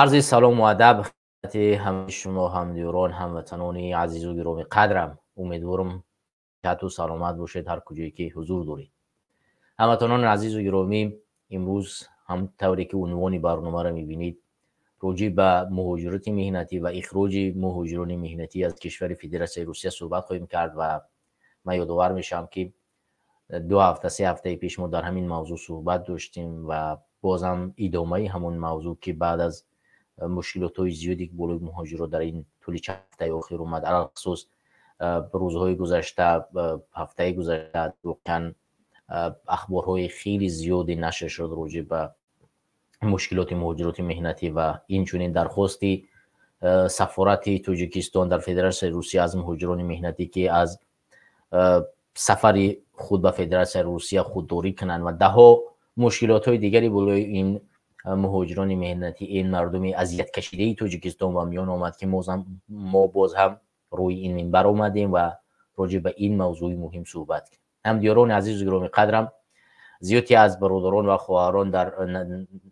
Арзи салому адаб хидмати ҳамаи шумо, ҳамдиёрон, ҳамватанони азизу гиромӣ қадрам. Умедворам, сиҳату саломат бошед, ҳар куҷое ки ҳузур доред. Ҳамватанони азизу гиромӣ, имрӯз ҳам тавре ки унвони барномаро мебинед, роҷеъ ба муҳоҷирати меҳнатӣ ва ихроҷи муҳоҷирони меҳнатӣ аз кишвари Федератсияи Русия суҳбат хоҳем кард. Ва ман ёдовар мешавам, ки 2 ҳафта, 3 ҳафтаи пеш мо дар ҳамин мавзӯъ суҳбат доштем ва бозам идомаи ҳамон мавзӯъ, ки баъд аз мушкилотҳои зиёде, ки болои муҳоҷиро дар ин тӯли чанд ҳафтаи охир омад, алалхусус рӯзҳои гузашта, ҳафтаи гузашта, воқеан ахборҳои хеле зиёде нашр шуд роҷеъ ба мушкилоти муҳоҷироти меҳнатӣ ва инчунин дархости сафорати Тоҷикистон дар Федератсияи Русия аз муҳоҷирони меҳнатӣ, ки аз сафари худ ба Федератсияи Русия худдорӣ кунанд, ва даҳо мушкилотҳои дигари болои ин муҳоҷирони меҳнатӣ, ин мардуми азияткашидаи Тоҷикистон ба миён омад, ки мо боз ҳам рӯи ин минбар омадем ва роҷеъ ба ин мавзӯи муҳим суҳбат кунем. Ҳамдиёрони азизу гиромӣ қадрам, зиёде аз бародарон ва хоҳарон дар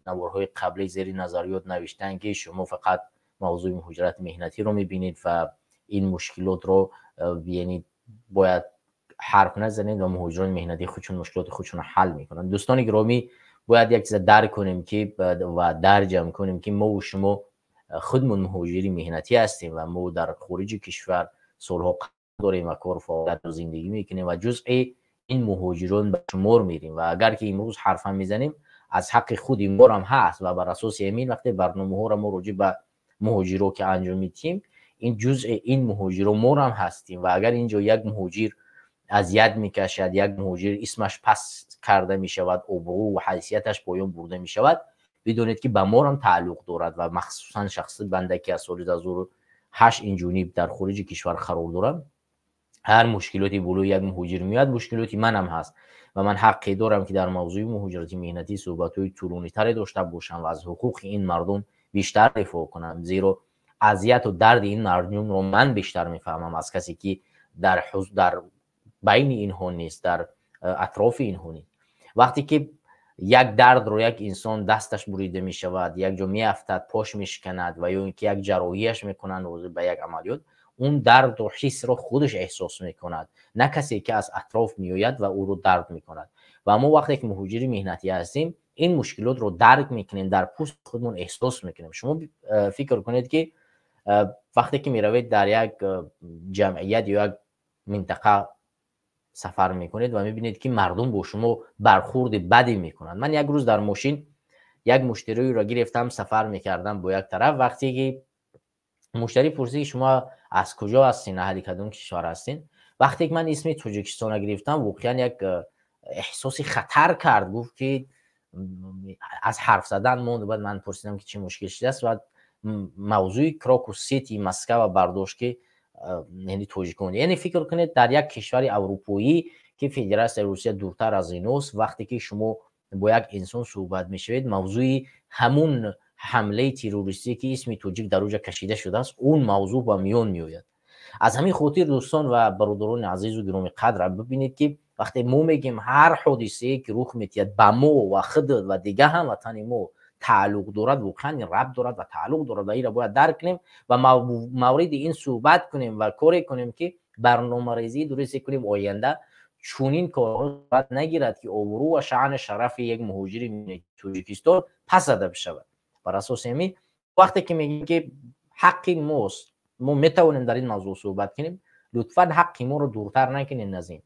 наворҳои қаблӣ зери назариёт навиштанд, ки шумо фақат мавзӯи муҳоҷирати меҳнатиро мебинед ва ин мушкилотро, яъне, бояд ҳарф назанед ва муҳоҷирони меҳнатӣ худшон мушкилоти худшонро ҳал мекунанд. Дӯстони гиромӣ, бояд як чиза дарк кунем ки ва дарҷам кунем, ки мову шумо худмон муҳоҷири меҳнатӣ ҳастем ва мо дар хориҷи кишвар солҳо дорем ва кору фаъолиятро зиндагӣ мекунем ва ҷузъи ин муҳоҷирон ба шумор мерем. Ва агар ки имрӯз ҳарфам мезанем, аз ҳаққи худи морам ҳаст. Ва бар асоси ҳамин вақте барномаҳоро мо роҷеъ ба муҳоҷиро ки анҷом медиҳем, ин ҷузъи ин муҳоҷиро морам ҳастем. Ва агар инҷо як муҳоҷир азият мекашад, як муҳоҷир исмаш пас карда мешавад, обрӯ ва ҳайсияташ поён бурда мешавад, бидонед, ки ба морам тааллуқ дорад. Ва махсусан шахси банда, ки аз соли 2008 ин ҷониб дар хориҷи кишвар қарор дорам, ҳар мушкилоти болои як муҳоҷир меояд, мушкилоти манам ҳаст ва ман ҳаққе дорам, ки дар мавзӯи муҳоҷирати меҳнатӣ суҳбатҳои тӯлонитаре дошта бошам ва аз ҳуқуқи ин мардум бештар дифоъ кунам, зеро азияту дарди ин мардумро ман бештар мефаҳмам аз касе ки дар байни инҳо нест, дар атрофи инҳо нест. Вақте ки як дардро, як инсон дасташ бурида мешавад, як ҷо меафтад, пош мешиканад ва ё ин ки як ҷарроҳияш мекунанд ба як амалиёт, он дарду ҳисро худаш эҳсос мекунад, на касе ки аз атроф меояд ва ӯро дард мекунад. Ва мо вақте ки муҳоҷири меҳнатӣ ҳастем, ин мушкилотро дарк мекунем, дар пӯсти худмон эҳсос мекунем. Шумо фикр кунед, ки вақте ки меравед, дар як ҷамъият ё як минтақа сафар мекунед ва мебинед, ки мардум бо шумо бархурди баде мекунанд. Ман як рӯз дар мошин як муштариро гирифтам, сафар мекардам бо як тараф. Вақте ки муштарӣ пурсид, ки шумо аз куҷо ҳастин, аҳли кадом кишвар ҳастин, вақте ки ман исми Тоҷикистонро гирифтам, воқеан як эҳсоси хатар кард, гуфт ки аз ҳарф задан монд. Баъд ман пурсидам, ки чӣ мушкил шудааст. Баъд мавзӯи Крокус Сити Москва бардошт, ки яъне тоҷикон, яъне фикр кунед, дар як кишвари аврупоӣ, ки Федератсияи Русия дуртар аз иност, вақте ки шумо бо як инсон суҳбат мешавед, мавзӯи ҳамун ҳамлаи террористӣ, ки исми тоҷик дар оҷа кашида шудааст, он мавзӯъ ба миён меояд. Аз ҳамин хотир, дӯстон ва бародарони азизу гиромӣ қадр, бибинед, ки вақте мо мегӯем, ҳар ҳодисае ки рух медиҳад, ба мо ва худ ва дига ҳамватани мо тааллуқ дорад, воқеан ин рабт дорад ва тааллуқ дорад ва инро бояд дарк кунем ва мавриди ин суҳбат кунем ва коре кунем, ки барномарезии дурусте кунем, оянда чунин корҳо сурат нагирад, ки обрӯ ва шаъну шарафи як муҳоҷири Тоҷикистон пас зада бишавад. Бар асоси ҳамин, вақте ки мегӯем, ки ҳаққи мост, мо метавонем дар ин мавзӯъ суҳбат кунем, лутфан ҳаққи моро дуртар накунем аз ин,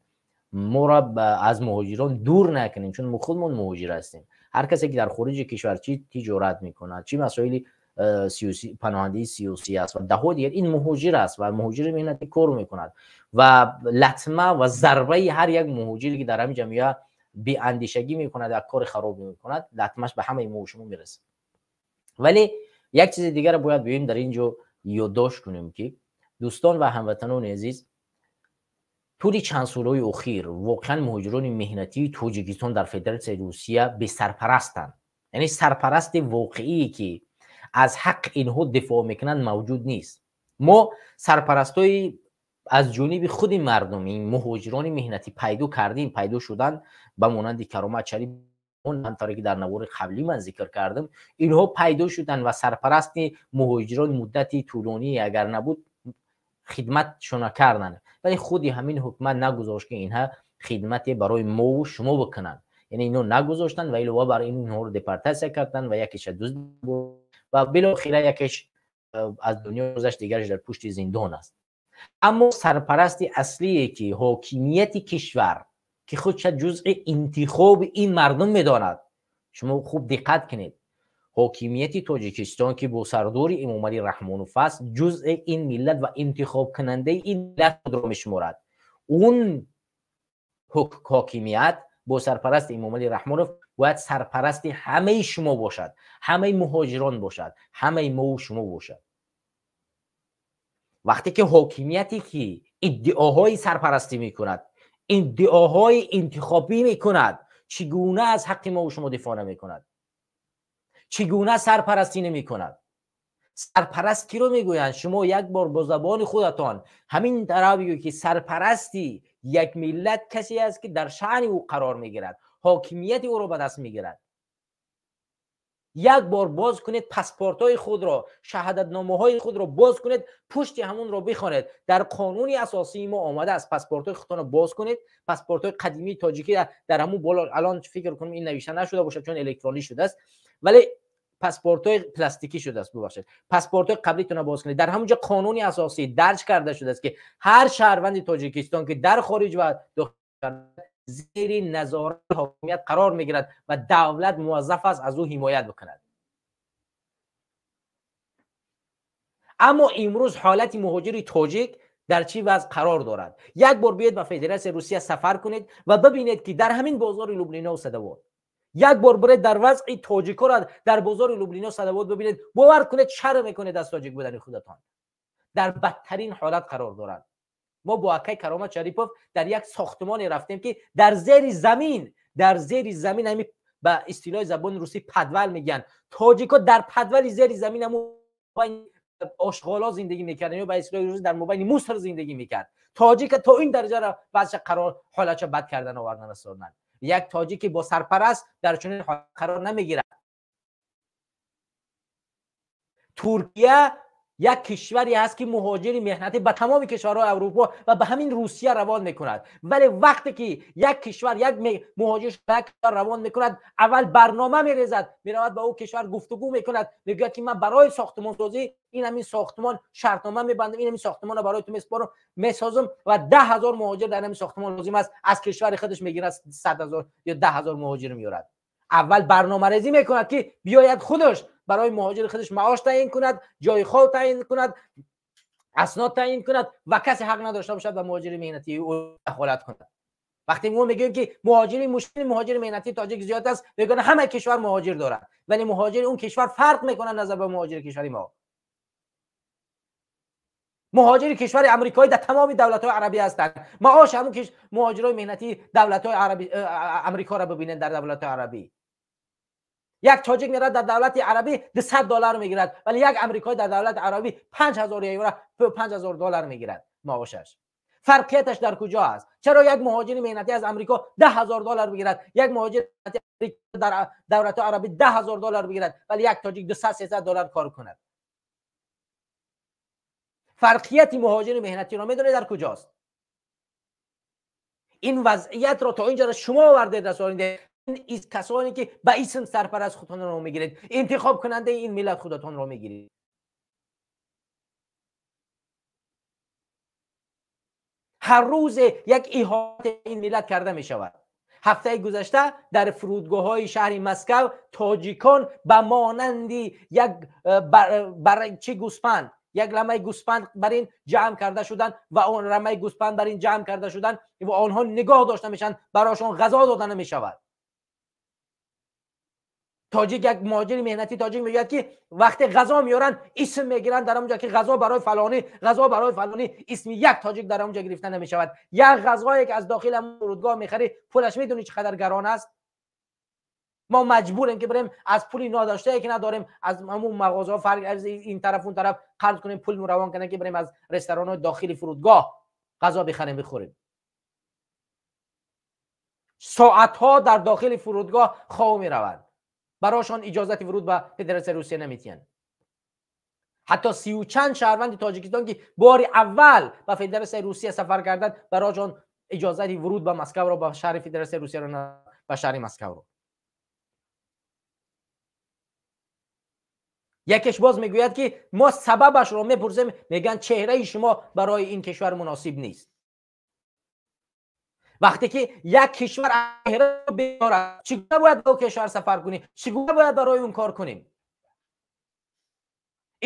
моро аз муҳоҷирон дур накунем, чун мо худмон муҳоҷир ҳастем. Ҳар касе ки дар хориҷи кишвар чӣ тиҷорат мекунад, чӣ масоили сиёсӣ, паноҳандаи сиёсӣ аст ва даҳо дигар, ин муҳоҷир аст ва муҳоҷири меҳнатӣ кор мекунад. Ва латма ва зарбаи ҳар як муҳоҷире, ки дар ҳамин ҷамъия беандешагӣ мекунад, як кори хароб мекунад, латмаш ба ҳамаи мо шумо мерасад. Вале як чизи дигарро бояд биёем дар ин ҷо ёддошт кунем, ки дӯстон ва ҳамватанони азиз, тӯли чанд солҳои охир воқеан муҳоҷирони меҳнатии Тоҷикистон дар Федератсияи Русия бесарпарастанд, яъне сарпарасти воқеие, ки аз ҳаққи инҳо дифоъ мекунанд, мавҷуд нест. Мо сарпарастҳои аз ҷониби худи мардум, ин муҳоҷирони меҳнатӣ, пайдо кардем, пайдо шуданд, ба монанди Каромат. ҳамтаре ки дар навори қаблӣ ман зикр кардам, инҳо пайдо шуданд ва сарпарасти муҳоҷирон муддати тӯлонӣ агар набуд хидматшона карданд, вале худи ҳамин ҳукумат нагузошт ки инҳа хидмате барои мову шумо бикунанд. Яъне инҳо нагузоштанд ва илова бар ин инҳоро депортатсия карданд ва якеша дузд ва билохира якеш аз дунё гузашт, дигараш дар пушти зиндон аст. Аммо сарпарасти аслие ки ҳокимияти кишвар ки худша ҷузъи интихоби ин мардум медонад, шумо хуб диққат кунед, ҳокимияти Тоҷикистон ки бо сардори Эмомалӣ Раҳмонов аст, ҷузъи ин миллат ва интихобкунандаи ин миллат худро мешуморад. Он ҳокимият бо сарпарасти Эмомалӣ Раҳмонов бояд сарпарасти ҳамаи шумо бошад, ҳамаи муҳоҷирон бошад, ҳамаи мову шумо бошад. Вақте ки ҳокимияте ки иддаоҳои сарпарастӣ мекунад, иддаоҳои интихобӣ мекунад, чӣ гуна аз ҳаққи мову шумо дифоъ намекунад? Чӣ гуна сарпарастӣ намекунад? Сарпараст киро мегӯянд? Шумо як бор бо забони худатон ҳамин тараф бигӯед ки сарпарасти як миллат касе аст ки дар шаъни ӯ қарор мегирад, ҳокимияти ӯро ба даст мегирад. Як бор боз кунед паспортҳои худро, шаҳодатномаҳои худро боз кунед, пушти ҳамонро бихонед. Дар қонуни асосии мо омада аст, паспортҳои худтонро боз кунед. Паспортҳои қадимии тоҷикӣ дар ҳамун боло, алон фикр кунем ин навишта нашуда бошад, чун электронӣ шудааст, вале паспортҳои пластикӣ шудааст, бубахшед, паспортҳои қаблитонро боз кунед. Дар ҳамон ҷо қонуни асосӣ дарҷ карда шудааст ки ҳар шаҳрванди Тоҷикистон ки дар хориҷ ва дохил зери назорати ҳокимият қарор мегирад ва давлат муваззаф аст аз ӯ ҳимоят бикунад. Аммо имрӯз ҳолати муҳоҷири тоҷик дар чӣ вазъ қарор дорад? Як бор биёед ба Федератсияи Русия сафар кунед ва бибинед ки дар ҳамин бозори Лублино Садовод, як бор биред дар вазъи тоҷикоро дар бозори Лублино Садовод бибинед, бовар кунед шарм мекунед аз тоҷик будани худатон. Дар бадтарин ҳолат қарор доранд. Мо бо акай Каромат Шарипов дар як сохтмоне рафтем ки дар зери замин, дар зери замин, ҳамин ба истилоҳи забони русӣ подвал мегӯянд, тоҷико дар подвали зери замин ҳамун ошғоло зиндагӣ мекарданд ё ба истилоҳи русӣ дар мобайни муср зиндагӣ мекард. Тоҷика то ин дараҷа вазъ қарор ҳолатша бад кардан овардан расонданд. Як тоҷики бо сарпараст дар чунин ҳолат қарор намегирад. Туркия як кишваре ҳаст ки муҳоҷири меҳнатӣ ба тамоми кишварҳои Аврупо ва ба ҳамин Русия равон мекунад, вале вақте ки як кишвар як муҳоҷир ба як кишвар равон мекунад, аввал барнома мерезад, меравад ба ӯ кишвар гуфтугӯ мекунад, мегӯяд ки ман барои сохтмонсозӣ ин ҳамин сохтмон шартнома мебандам, ин ҳамин сохтмонро барои ту месупорам, месозам ва 10,000 муҳоҷир дар ҳамин сохтмон лозим аст, аз кишвари худаш мегирад 100,000 ё 10,000 муҳоҷир меорад. Аввал барномарезӣ мекунад ки биёяд худаш барои муҳоҷири худаш маош таъин кунад, ҷои хоб таъин кунад, аснод таъин кунад ва касе ҳақ надошта бошад ба муҳоҷири меҳнатии ӯ дахолат кунад. Вақте мо мегӯем ки муҳоҷири мушкили муҳоҷири меҳнатии тоҷик зиёд аст, мегӯянд ҳама кишвар муҳоҷир дорад, вале муҳоҷири он кишвар фарқ мекунад назар ба муҳоҷири кишвари мо. Муҳоҷири кишвари амрикоӣ дар тамоми давлатҳои арабӣ ҳастанд. Маош ҳамун муҳоҷирои меҳнатии давлатҳои араби амрикоро бибинед дар давлатҳои арабӣ. Як тоҷик меравад дар давлати арабӣ $200 мегирад, вале як амрикоӣ дар давлати арабӣ 5000 евро, $5000 мегирад маошаш. Фарқияташ дар куҷо аст? Чаро як муҳоҷири меҳнатӣ аз Амрико $10,000 бигирад, як муҳоҷири дар давлатҳои арабӣ $10,000 бигирад, вале як тоҷик $200-300 кор кунад? Фарқияти муҳоҷири меҳнатиро медонед дар куҷост? Ин вазъиятро то инҷо шумо овардед, расонидед. Касоне ки ба исм сарпараст худтонро мегиред, интихобкунандаи ин миллат худатонро мегиред. Ҳар рӯз як иҳота ин миллат карда мешавад. Ҳафтаи гузашта дар фурудгоҳҳои шаҳри Москав тоҷикон ба монанди як чи гӯспанд, як рамаи гӯспанд бар ин ҷамъ карда шуданд ва он рамаи гӯспанд бар ин ҷамъ карда шуданд ва онҳо нигоҳ дошта мешаванд, барошон ғазо дода намешавад. Тоҷик, як муҳоҷири меҳнатии тоҷик мегӯяд ки вақте ғазо меоранд исм мегиранд дар онҷо ки ғазо барои фалонӣ, ғазо барои фалонӣ, исми як тоҷик дар онҷо гирифта намешавад. Як ғазое ки аз дохили фурудгоҳ мехарӣ пулаш медонӣ чӣ қадар гарон аст? Мо маҷбурем ки бирем аз пули надоштае ки надорем аз ҳамун мағозаҳо фарқ аз ин тараф он тараф қарз кунем, пул равон кунем ки бирем аз ресторанҳои дохили фурудгоҳ ғазо бихарем бихӯрем. Соатҳо дар дохили фурудгоҳ хов мераванд, барошон иҷозати вуруд ба Федератсияи Русия наметиҳанд. Ҳатто 30 чанд шаҳрванди Тоҷикистон, ки бори аввал ба Федератсияи Русия сафар карданд, барошон иҷозати вуруд ба Москваро, ба шаҳри Федератсияи Русияро, ба шаҳри Москваро. Якеш боз мегӯяд, ки мо сабабашро мепурсем, мегӯянд, чеҳраи шумо барои ин кишвар муносиб нест. Вақте ки як кишвар беорад, чӣ гуна бояд ба кишвар сафар кунем? Чӣ гуна бояд барои он кор кунем?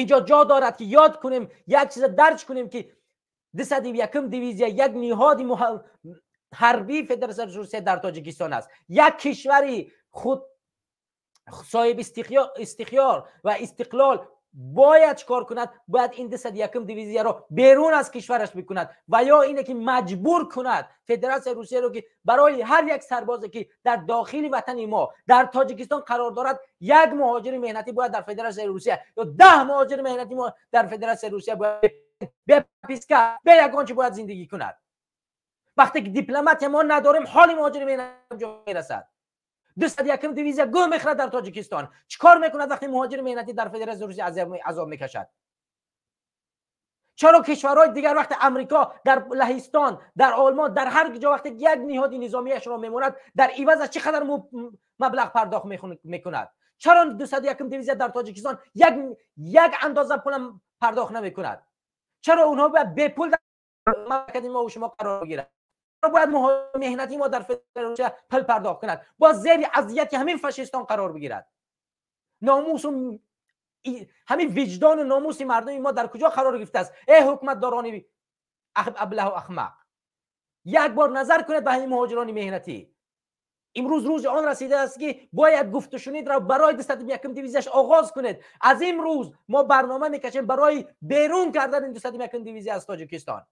Инҷо ҷо дорад, ки ёд кунем, як чиза дарҷ кунем, ки 201-м дивизия як ниҳоди ҳарбии Федератсияи Русия дар Тоҷикистон аст. Як кишвари худ соҳиби истихёр ва истиқлол бояд чӣ кор кунад? Бояд ин 201-м дивизияро берун аз кишвараш бикунад ва ё ине ки маҷбур кунад Федератсияи Русияро, ки барои ҳар як сарбозе, ки дар дохили ватани мо, дар Тоҷикистон қарор дорад, як муҳоҷири меҳнатӣ бояд дар Федератсияи Русия ё 10 муҳоҷири меҳнатӣ мо дар Федератсияи Русия бояд бе прописка, бе ягон чи бояд зиндагӣ кунад. Вақте ки дипломатия мо надорем, ҳоли муҳоҷири меҳнатӣ ҷо мерасад. 201-м дивизия гӯ мехӯрад дар Тоҷикистон. Чӣ кор мекунад, вақте муҳоҷири меҳнатӣ дар Федератсияи Русия азоб мекашад? Чаро кишварҳои дигар, вақте Амрико дар Лаҳистон, дар Олмон, дар ҳар ҷо вақте як ниҳоди низомиашро мемонад, дар ивазаш чӣ қадар маблағ пардохт мекунад, чаро 201-м дивизия дар Тоҷикистон як андоза пулам пардохт намекунад? Чаро онҳо бояд бепул дар мамлакати мо шумо қарор гиранд? Бояд меҳнати мо дар Федератсия пул пардохт кунад, боз зери азияти ҳамин фашистон қарор бигирад? Номусу ҳамин виҷдону номуси мардуми мо дар куҷо қарор гирифтааст? Э, ҳукуматдорони аблаҳу ахмақ, як бор назар кунед ба ҳамин муҳоҷирони меҳнатӣ. Имрӯз рӯзи он расидааст, ки бояд гуфтушунидро барои 201-м дивизияш оғоз кунед. Аз имрӯз мо барнома мекашем барои берун кардани 201-м дивизия аз Тоҷикистон.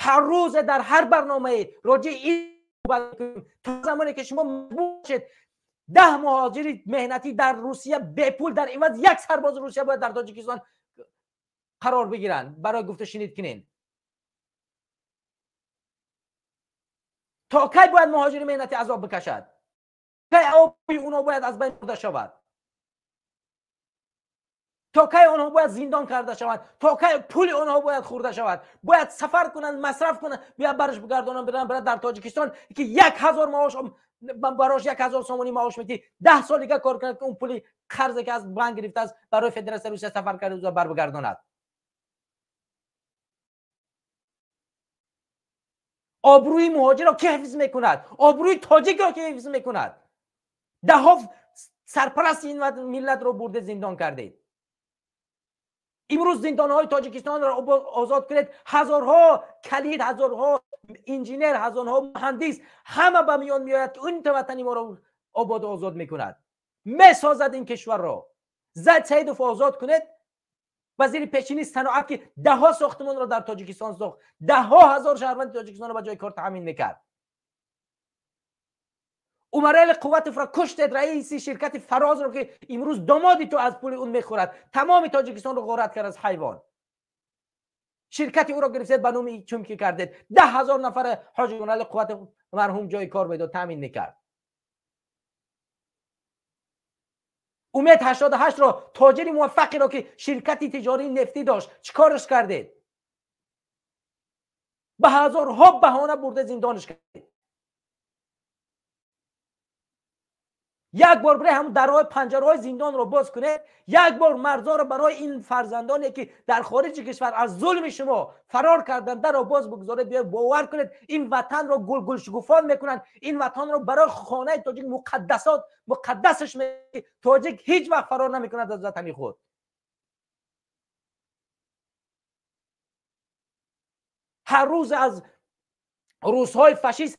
Ҳар рӯзе дар ҳар барномае роҷеи ин то замоне ки шумо бошед. 10 муҳоҷири меҳнатӣ дар Русия бепул, дар иваз як сарбози Русия бояд дар Тоҷикистон қарор бигиранд, барои гуфтушунид кунед. То кай бояд муҳоҷири меҳнатӣ азоб бикашад? Кай обрӯи онҳо бояд аз байн бурда шавад? То кай онҳо бояд зиндон карда шаванд? То кай пули онҳо бояд хӯрда шавад? Бояд сафар кунанд, масраф кунанд, бия барш бигардонанд, биранд дар Тоҷикистон, ки 1000 маош барош, 1000 сомонӣ маош метӣ, 10 сол дига кор кунад, ки он пули қарзе, ки аз банк гирифтааст, барои Федератсияи Русия сафар карда, барбигардонад. Обрӯи муҳоҷирро ки ҳифз мекунад? Обрӯи тоҷикро ки ҳифз мекунад? Даҳҳо сарпарасти ин миллатро бурде зиндон кардед. Имрӯз зиндонҳои Тоҷикистонро озод кунед, ҳазорҳо калид, ҳазорҳо инженер, ҳазорҳо муҳандис ҳама ба миён меояд, ки он ватани моро ободу озод мекунад, месозад ин кишварро. Зайд Саидов озод кунед, вазири пешини саноат, ки даҳҳо сохтмонро дар Тоҷикистон сохт, даҳҳо ҳазор шаҳрванди Тоҷикистонро ба ҷои кор таъмин мекард. Умарали Қувватовро куштед, раиси ширкати Фарозро, ки имрӯз домоди ту аз пули он мехӯрад, тамоми Тоҷикистонро ғорат кард аз ҳайвон. Ширкати ӯро гирифтед, ба номи чумки кардед. 10 000 нафар ҳоҷи Умарали Қувватов марҳум ҷои кор медод, таъмин мекард. Умед 88-ро, тоҷири муваффақеро, ки ширкати тиҷории нефтӣ дошт, чӣ кораш кардед? Ба ҳазорҳо баҳона бурда зиндонаш кардед. Як бор бирай ҳамун дарҳои панҷараҳои зиндонро боз кунед, як бор марзоро барои ин фарзандоне, ки дар хориҷи кишвар аз зулми шумо фарор карданд, дарро боз бигузоред. Биёед, бовар кунед, ин ватанро гулгулшукуфон мекунанд, ин ватанро барои хонаи тоҷик муқаддасот муқаддасаш. Тоҷик ҳеҷ вақт фарор намекунад аз ватани худ. Ҳар рӯз аз рӯзҳои фашист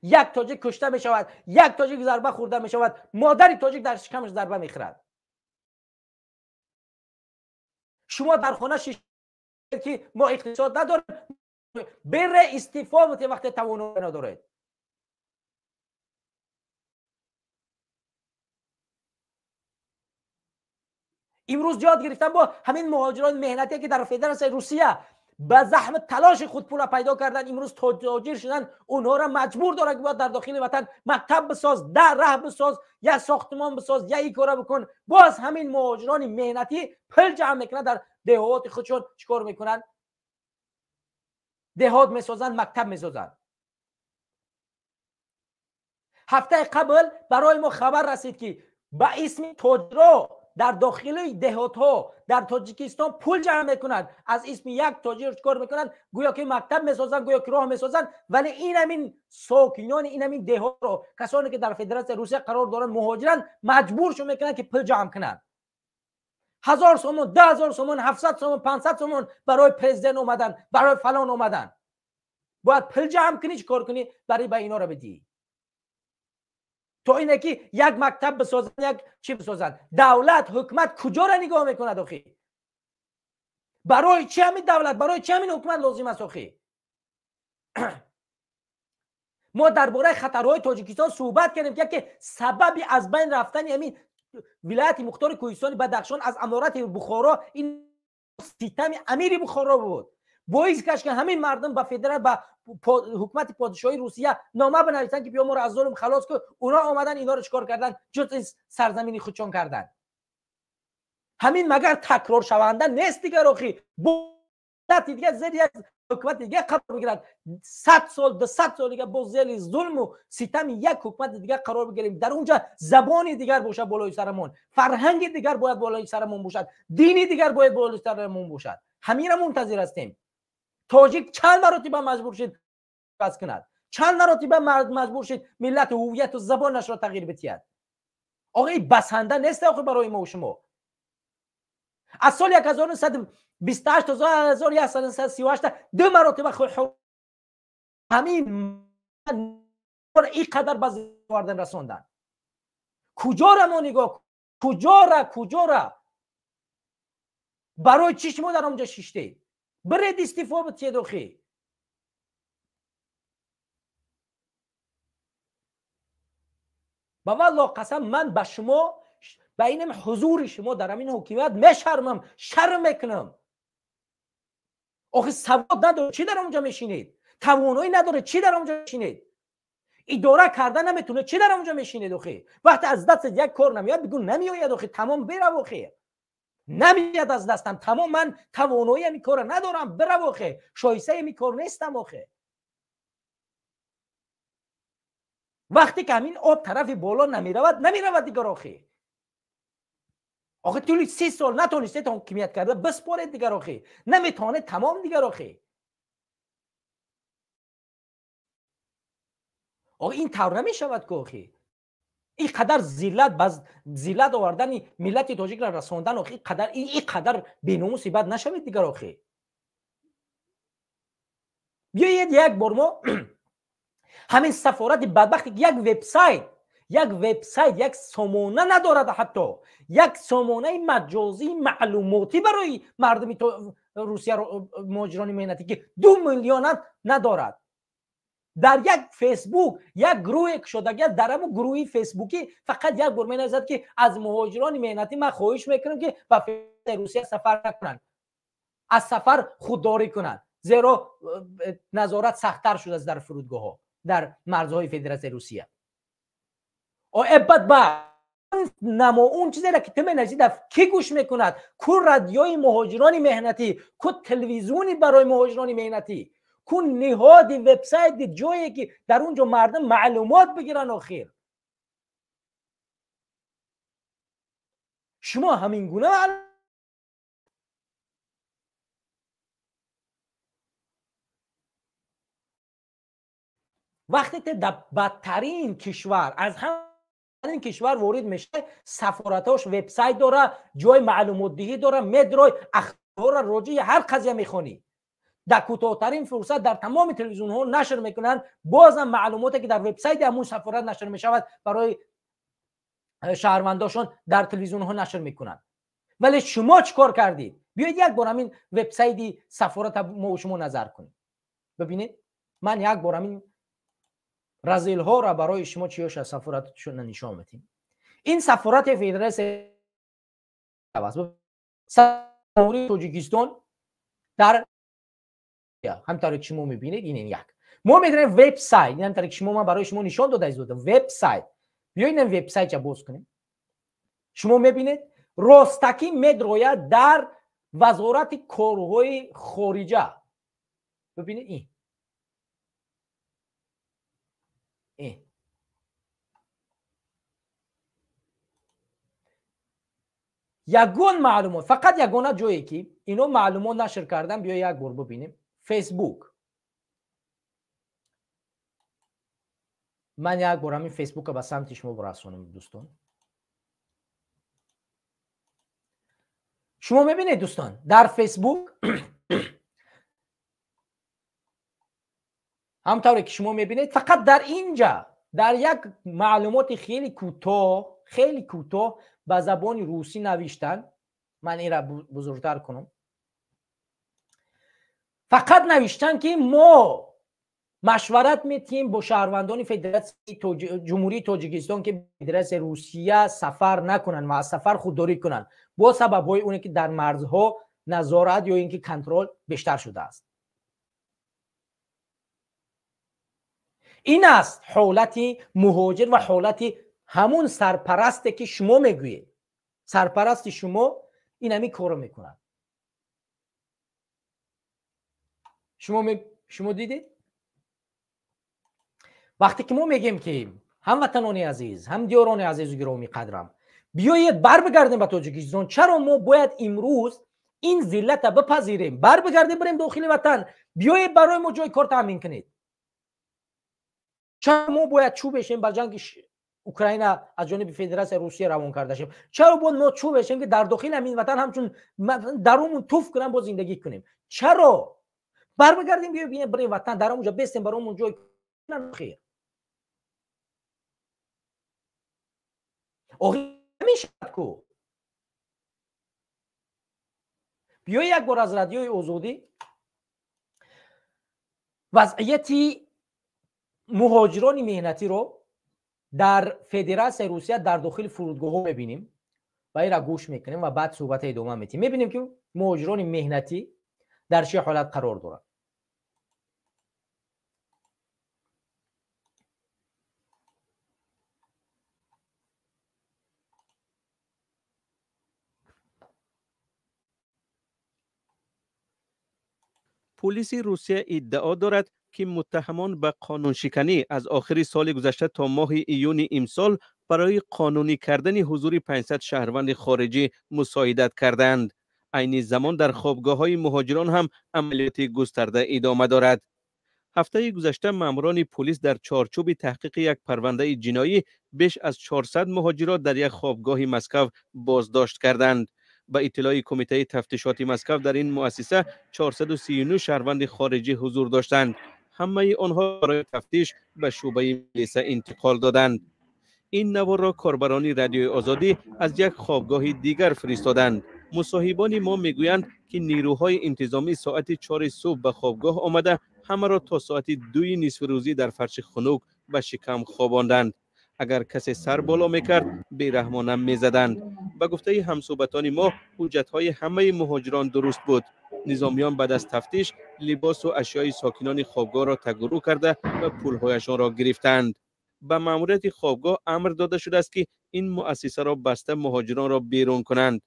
як тоҷик кушта мешавад, як тоҷик зарба хӯрда мешавад, модари тоҷик дар шикамаш зарба мехӯрад. Шумо дар хона шиш, ки мо иқтисод надорем. Бере истеъфо мете, вақте тавоноӣ надоред. Имрӯз ёд гирифтам, бо ҳамин муҳоҷирони меҳнатие, ки дар Федератсияи Русия ба заҳмат талоши худ пула пайдо кардан, имрӯз тоҷир шудан, онҳоро маҷбур дорад ки бояд дар дохили ватан мактаб бисоз, роҳ бисоз, як сохтмон бисоз, як ин кора бикун. Боз ҳамин муҳоҷирони меҳнатӣ пул ҷамъ мекунанд, дар деҳоти худшон чикор мекунанд? Деҳот месозанд, мактаб месозанд. Ҳафтаи қабл барои мо хабар расид ки ба исми тоҷиро дар дохили деҳотҳо дар Тоҷикистон пул ҷамъ мекунанд, аз исми як тоҷир чикор мекунанд? Гӯё ки мактаб месозанд, гӯё ки роҳ месозанд, вале ин ҳамин сокинони ин ҳамин деҳотро, касоне ки дар Федератсияи Русия қарор доранд, муҳоҷиранд, маҷбуршон мекунанд ки пул ҷамъ кунанд. 1000 сомон, 10,000 сомон, 700 сомон, 500 сомон барои президент омадан, барои фалон омадан. Бояд пул ҷамъ кунӣ, чикор кунӣ, барои ба инора бидиҳӣ. То ине ки як мактаб бисозанд, як чӣ бисозанд. Давлат, ҳукумат куҷоро нигоҳ мекунад охи? Барои чӣ ҳамин давлат, барои чӣ ҳамин ҳукумат лозим аст охи? Мо дар бораи хатарҳои Тоҷикистон суҳбат кардем, ки яке сабаби аз байн рафтани ҳамин вилояти мухтори Кӯҳистони Бадахшон аз аморати Бухоро ин ситами амири Бухоро буд. Боис гашт ки ҳамин мардум ба федерал, ба ҳукумати подшоҳии Русия нома бинависанд ки биё моро аз зулм халос кун. Уно омадан инҳоро чикор кардан? Ҷуз ин сарзамини худшон кардан. Ҳамин магар такроршаванда нест дигар охи? Дигар зери як ҳукумати дигар қарор бигирад, 100 сол, 200 сол дигар боз зери зулму ситами як ҳукумати дигар қарор бигирем. Дар унҷа забони дигар бошад болои сарамон, фарҳанги дигар бояд болои сарамон бошад, дини дигар бояд болои сарамон бошад. Ҳаминро мунтазир ҳастем. Тоҷик чанд маротиба маҷбур шуд баз кунад, чанд маротиба маҷбур шуд миллату ҳувияту забонашро тағйир бидиҳад. Оға ин басанда нест охи барои мо шумо. Аз соли 1928 то 1938 ду маротиба ҳамин ин қадар ба овардан расонданд. Куҷора мо нигоҳ, куҷора, куҷора? Барои чӣ шумо дар онҷо шиштед? Биред истифо бидиҳед охи. Ба валлоҳ қасам, ман ба шумо, ба инам ҳузури шумо дар ҳамин ҳокимият мешармам, шарм мекунам. Охи савод надоред, чӣ дар онҷо мешинед? Тавоноӣ надоред, чӣ дар онҷо мешинед? Идора карда наметавонед, чӣ дар онҷо мешинед охи? Вақте аз дастат як кор намеояд, бигӯ намеояд охи, тамом, бирав охи. Намеояд аз дастам, тамом, ман тавоноии ҳамин корро надорам, бирав охи, шоистаи ҳамин кор нестам охи. Вақте ки ҳамин об тарафи боло намеравад, намеравад дигар охи. Охи тӯли 30 сол натонистед ҳокимият карда, биспоред дигар охи. Наметавонед, тамом дигар охи. Охи ин тавр намешавад ки охи. Ин қадар зиллат, ба зиллат овардани миллати тоҷикро расондан охи, ин қадар беномуси бад нашавед дигар охи. Биёед як бор мо ҳамин сафорати бадбахте ки як вебсайт, як вебсайт, як сомона надорад, ҳатто як сомонаи маҷозии маълумотӣ барои мардуми Русия, муҳоҷирони меҳнатӣ ки 2 миллионат надорад. Дар як фейсбук як гурӯҳе кушодагиаст, дар ҳамон гурӯҳи фейсбукӣ фақат як бор менависад ки аз муҳоҷирони меҳнатӣ ман хоҳиш мекунам ки ба Русия сафар накунанд, аз сафар худдорӣ кунанд, зеро назорат сахттар шудааст дар фурудгоҳҳо, дар марзҳои Федератсияи Русия. Бадбахт намо он чизеро ки ту менависӣ ки гӯш мекунад? Ку радиои муҳоҷирони меҳнатӣ, ку телевизиони барои муҳоҷирони меҳнатӣ, ку ниҳоди вебсайти ҷое ки дар он ҷо мардум маълумот бигиранд охир. Шумо ҳамин гуна вақте ки дар бадтарин кишвар, аз ҳамин кишвар ворид мешавад, сафоратҳош вебсайт дора, ҷои маълумотдиҳӣ дора, медрой ахборро роҷеи ҳар қазия мехонӣ. Дар кӯтоҳтарин фурсат дар тамоми телевизионҳо нашр мекунанд. Бозам маълумоте ки дар вебсайти ҳамун сафорат нашр мешавад барои шаҳрвандошон дар телевизионҳо нашр мекунанд. Вале шумо чӣ кор кардед? Биёед як бор ҳамин вебсайти сафората мо шумо назар кунем. Бибинед, ман як бор ҳамин разилҳоро барои шумо чиёша сафоратшона нишон медиҳем. Ин сафорати Федератсияи Ҷумҳурии Тоҷикистон дар Ҳамтавре ки шумо мебинед, ин як. Мо медонем вебсайт, ин ҳамтавре ки шумо ман барои шумо нишон дода истода вебсайт. Биёед ин вебсайтро боз кунем. Шумо мебинед, ростакӣ медрояд дар вазорати корҳои хориҷа. Бибинед ин. Ин. Ягон маълумот, фақат ягона ҷое ки ино маълумот нашр кардан, биё як бор бибинем. Фейсбук. Ман як бор ҳамин Фейсбука ба самти шумо бирасонам, дӯстон. Шумо мебинед, дӯстон, дар Фейсбук ҳамтавре ки шумо мебинед, фақат дар инҷа дар як маълумоти хеле кӯтоҳ, хеле кӯтоҳ ба забони русӣ навиштан. Ман инра бузургтар кунам. Фақат навиштан ки мо машварат метиҳем бо шаҳрвандони Федератсияи Ҷумҳурии Тоҷикистон, ки Федератсияи Русия сафар накунанд ва аз сафар худдорӣ кунанд бо сабабҳои оне ки дар марзҳо назорат ё ин ки контрол бештар шудааст. Ин аст ҳолати муҳоҷир ва ҳолати ҳамун сарпарасте ки шумо мегӯед. Сарпарасти шумо ин ҳамин корро мекунад. Шумо дидед? Вақте ки мо мегем ки ҳамватанони азиз, ҳамдиёрони азизу гиромӣ қадрам, биёед барбигардем ба Тоҷикистон. Чаро мо бояд имрӯз ин зиллата бипазирем? Барбигардем, бирем дохили ватан. Биёед барои мо ҷои кор таъмин кунед. Чаро мо бояд чӯ бешем ба ҷанги Украина аз ҷониби Федератсияи Русия равон карда шем? Чаро бояд мо чӯ бешем ки дар дохили ҳамин ватан ҳамчун дарумон туф кунам бо зиндагӣ кунем? Чаро? Барбигардем, биёем бирем ватан, дар онҷо бестем, баромон ҷой хер. Охир намешавад ку. Биёй як бор аз Радиои Озодӣ вазъияти муҳоҷирони меҳнатиро дар Федератсияи Русия дар дохили фурудгоҳҳо мебинем ва инра гӯш мекунем ва баъд суҳбата идома метиҳем. Мебинем ки муҳоҷирони меҳнатӣ дар чӣ ҳолат қарор доранд. Полиси Русия иддао дорад, ки муттаҳамон ба қонуншиканӣ аз охири соли гузашта то моҳи июни имсол барои қонунӣ кардани ҳузури 500 шаҳрванди хориҷӣ мусоидат кардаанд. Айни замон дар хобгоҳҳои муҳоҷирон ҳам амалиёти густарда идома дорад. Ҳафтаи гузашта маъмурони полис дар чорчӯби таҳқиқи як парвандаи ҷиноӣ беш аз 400 муҳоҷирро дар як хобгоҳи Москав боздошт карданд. Ба иттилои Кумитаи тафтишоти Москав, дар ин муассиса 439 шаҳрванди хориҷӣ ҳузур доштанд. Ҳамаи онҳо барои тафтиш ба шӯъбаи милиса интиқол доданд. Ин наворро корбарони Радиои Озодӣ аз як хобгоҳи дигар фиристоданд. Мусоҳибони мо мегӯянд, ки нерӯҳои интизомӣ соати 4 субҳ ба хобгоҳ омада ҳамаро то соати 2 нисфирӯзӣ дар фарши хунук ба шикам хобонданд. Агар касе сар боло мекард, бераҳмона мезаданд. Ба гуфтаи ҳамсӯҳбатони мо, ҳуҷҷатҳои ҳамаи муҳоҷирон дуруст буд. Низомиён баъд аз тафтиш либосу ашёи сокинони хобгоҳро тагурӯ карда ва пулҳояшонро гирифтанд. Ба маъмурияти хобгоҳ амр дода шудааст, ки ин муассисаро баста муҳоҷиронро берун кунанд.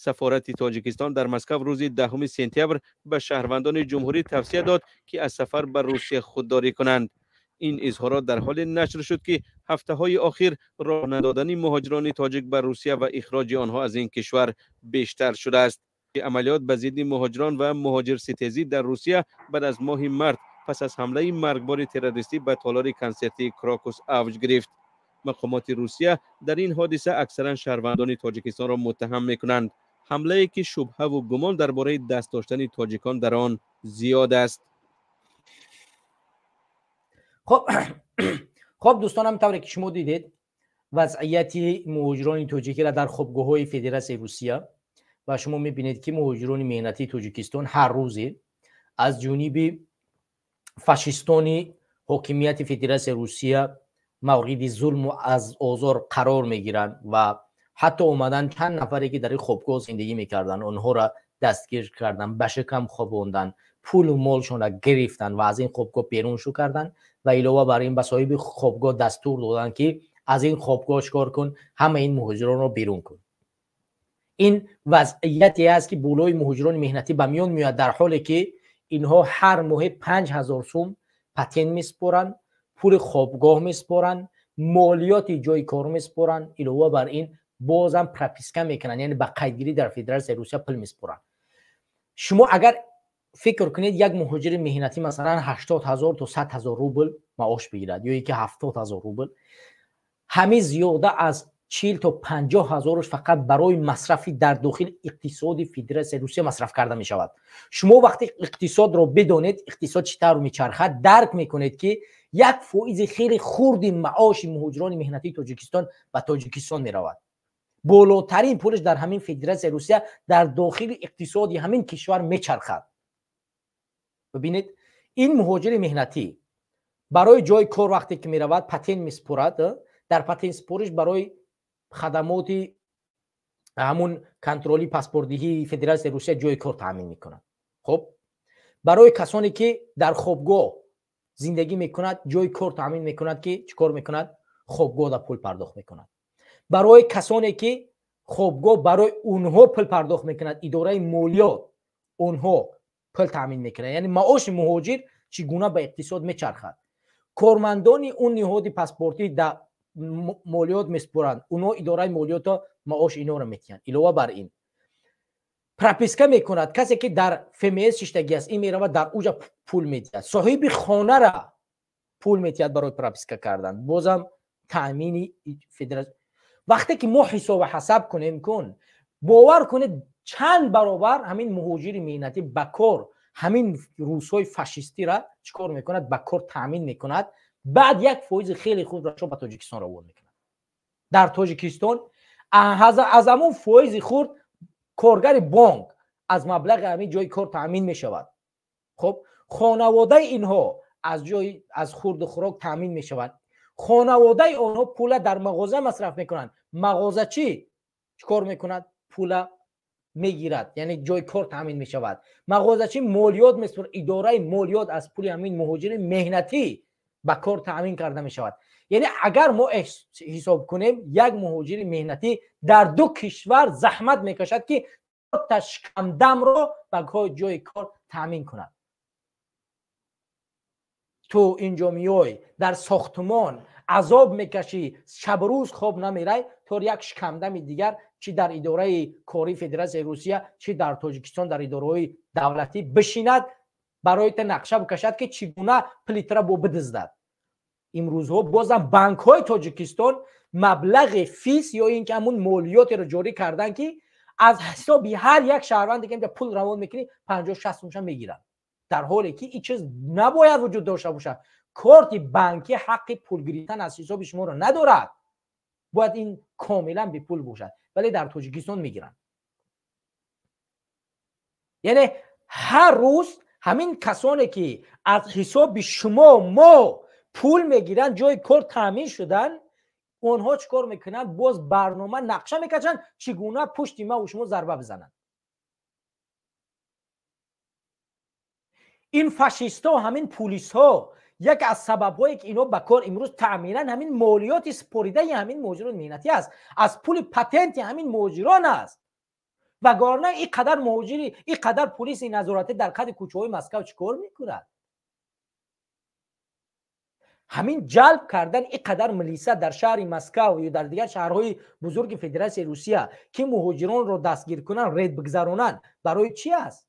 Сафорати Тоҷикистон дар Москав рӯзи 10 сентябр ба шаҳрвандони ҷумҳурӣ тавсия дод, ки аз сафар ба Русия худдорӣ кунанд. Ин изҳорот дар ҳоле нашр шуд, ки ҳафтаҳои охир роҳ надодани муҳоҷирони тоҷик ба Русия ва ихроҷи онҳо аз ин кишвар бештар шудааст. Амалиёт ба зидди муҳоҷирон ва муҳоҷирситезӣ дар Русия баъд аз моҳи март пас аз ҳамлаи маргбори террористӣ ба толори консертии Крокус авҷ гирифт. Мақомоти Русия дар ин ҳодиса аксаран шаҳрвандони Тоҷикистонро муттаҳам мекунанд. Ҳамлае ки шубҳаву гумон дар бораи даст доштани тоҷикон дар он зиёд аст. Хоб дӯстонам, тавре ки шумо дидед, вазъияти муҳоҷирони тоҷикиро дар хобгоҳҳои Федератсияи Русия ва шумо мебинед, ки муҳоҷирони меҳнатии Тоҷикистон ҳар рӯзе аз ҷониби фашистони ҳокимияти Федератсияи Русия мавриди зулму аз озор қарор мегиранд ва Ҳатто омадан чанд нафаре ки дар ин хобгоҳ зиндагӣ мекарданд, онҳоро дастгир кардан, ба шикам хобондан, пулу молшонро гирифтан ва аз ин хобгоҳ берун шу кардан ва илова бар ин ба соҳиби хобгоҳ дастур доданд, ки аз ин хобгоҳ чикор кун, ҳама ин муҳоҷиронро берун кун. Ин вазъияте аст, ки болои муҳоҷирони меҳнатӣ ба миён меояд, дар ҳоле ки инҳо ҳар моҳе 5000 сум патент месупоранд, пули хобгоҳ месупоранд, молиёти ҷои кор месупоранд, илова бар ин бозам прописка мекунанд, яъне ба қайдгирӣ дар Федератсияи Русия пул месупоранд. Шумо агар фикр кунед, як муҳоҷири меҳнатӣ масалан 80 000 то 100 000 рубл маош бигирад ё ки 70 000 рубл, ҳамин зиёда аз 40 то 50 ҳазораш фақат барои масрафи дар дохили иқтисоди Федератсияи Русия масраф карда мешавад. Шумо вақте иқтисодро бидонед, иқтисод чӣ тавр мечархад, дарк мекунед, ки 1% хеле хурди маоши муҳоҷирони меҳнатии Тоҷикистон ба Тоҷикистон меравад. Болотарин пулаш дар ҳамин Федератсияи Русия дар дохили иқтисоди ҳамин кишвар мечархад. Бибинед, ин муҳоҷири меҳнатӣ барои ҷои кор вақте ки меравад, патент месупорад, дар патентсупориш барои хадамоти ҳамун контроли паспортдиҳии Федератсияи Русия ҷои кор таъмин мекунад. Хоб, барои касоне ки дар хобгоҳ зиндагӣ мекунад, ҷои кор таъмин мекунад, ки чӣ кор мекунад? Хобгоҳ да пул пардохт мекунад. Барои касоне ки хобгоҳ барои онҳо пул пардохт мекунад, идораи молиёт онҳо пул таъмин мекунад. Яъне маоши муҳоҷир чӣ гуна ба иқтисод мечархад. Кормандони он ниҳоди паспортӣ да молиёт месупоранд, онҳо идораи молиётро маош инҳоро метиҳанд. Илова бар ин прописка мекунад, касе ки дар ФМС шиштагӣ аст, ин меравад дар уҷа пул медиҳад, соҳиби хонара пул метиҳад барои прописка кардан, бозам таъмини федератсия. Вақте ки мо ҳисобу ҳасаб кунем, кун бовар кунед, чанд баробар ҳамин муҳоҷири меҳнатӣ ба кор ҳамин русҳои фашистира чӣ кор мекунад? Ба кор таъмин мекунад. Баъд 1% хеле хурдро ба Тоҷикистон равон мекунад. Дар Тоҷикистон аз ҳамон фоизи хурд коргари бонк аз маблағи ҳамин ҷои кор таъмин мешавад. Хоб, хонаводаи инҳо аз ҷои аз хурду хӯрок таъмин мешавад. Хонаводаи онҳо пула дар мағоза масраф мекунанд. Мағозачӣ чӣ кор мекунад? Пула мегирад, яъне ҷои кор таъмин мешавад. Мағозачӣ молиёт месупорад, идораи молиёт аз пули ҳамин муҳоҷири меҳнатӣ ба кор таъмин карда мешавад. Яъне агар мо ҳисоб кунем, як муҳоҷири меҳнатӣ дар ду кишвар заҳмат мекашад, ки та шикамдамро ба ҷои кор таъмин кунад. Ту инҷо меой, дар сохтмон азоб мекашӣ, шабрӯз хоб намерай, то як шикамдами дигар чӣ дар идораи кории Федератсияи Русия, чӣ дар Тоҷикистон дар идораҳои давлатӣ бишинад, барои та нақша бикашад, ки чӣ гуна плитра бо бидиздад. Имрӯзҳо бозам банкҳои Тоҷикистон маблағи фис ё ин ки ҳамун молиётеро ҷорӣ карданд, ки аз ҳисоби ҳар як шаҳрванде ки инҷа пул равон мекунӣ, 50-60 сумша мегиранд, дар ҳоле ки ин чиз набояд вуҷуд дошта бошад. Корти банкӣ ҳаққи пул гирифтан аз ҳисоби шуморо надорад, бояд ин комилан бепул бошад, вале дар Тоҷикистон мегиранд. Яъне ҳар рӯз ҳамин касоне ки аз ҳисоби шумо мо пул мегиранд, ҷои кор таъмин шудан, онҳо чӣ кор мекунанд? Боз барнома нақша мекашанд, чӣ гуна пушти ма ва шумо зарба бизананд. Ин фашистҳо, ҳамин пулисҳо, як аз сабабҳое ки инҳо ба кор имрӯз таъминан ҳамин молиёти супоридаи ҳамин муҳоҷирони меҳнатӣ аст, аз пули патенти ҳамин муҳоҷирон аст. Вагарна ин қадар муҳоҷири, ин қадар пулиси назоратӣ дар қади кӯчаҳои Москав чӣ кор мекунад? Ҳамин ҷалб кардан ин қадар милиса дар шаҳри Москав ё дар дигар шаҳрҳои бузурги Федератсияи Русия, ки муҳоҷиронро дастгир кунанд, рейд бигзаронанд, барои чӣ аст?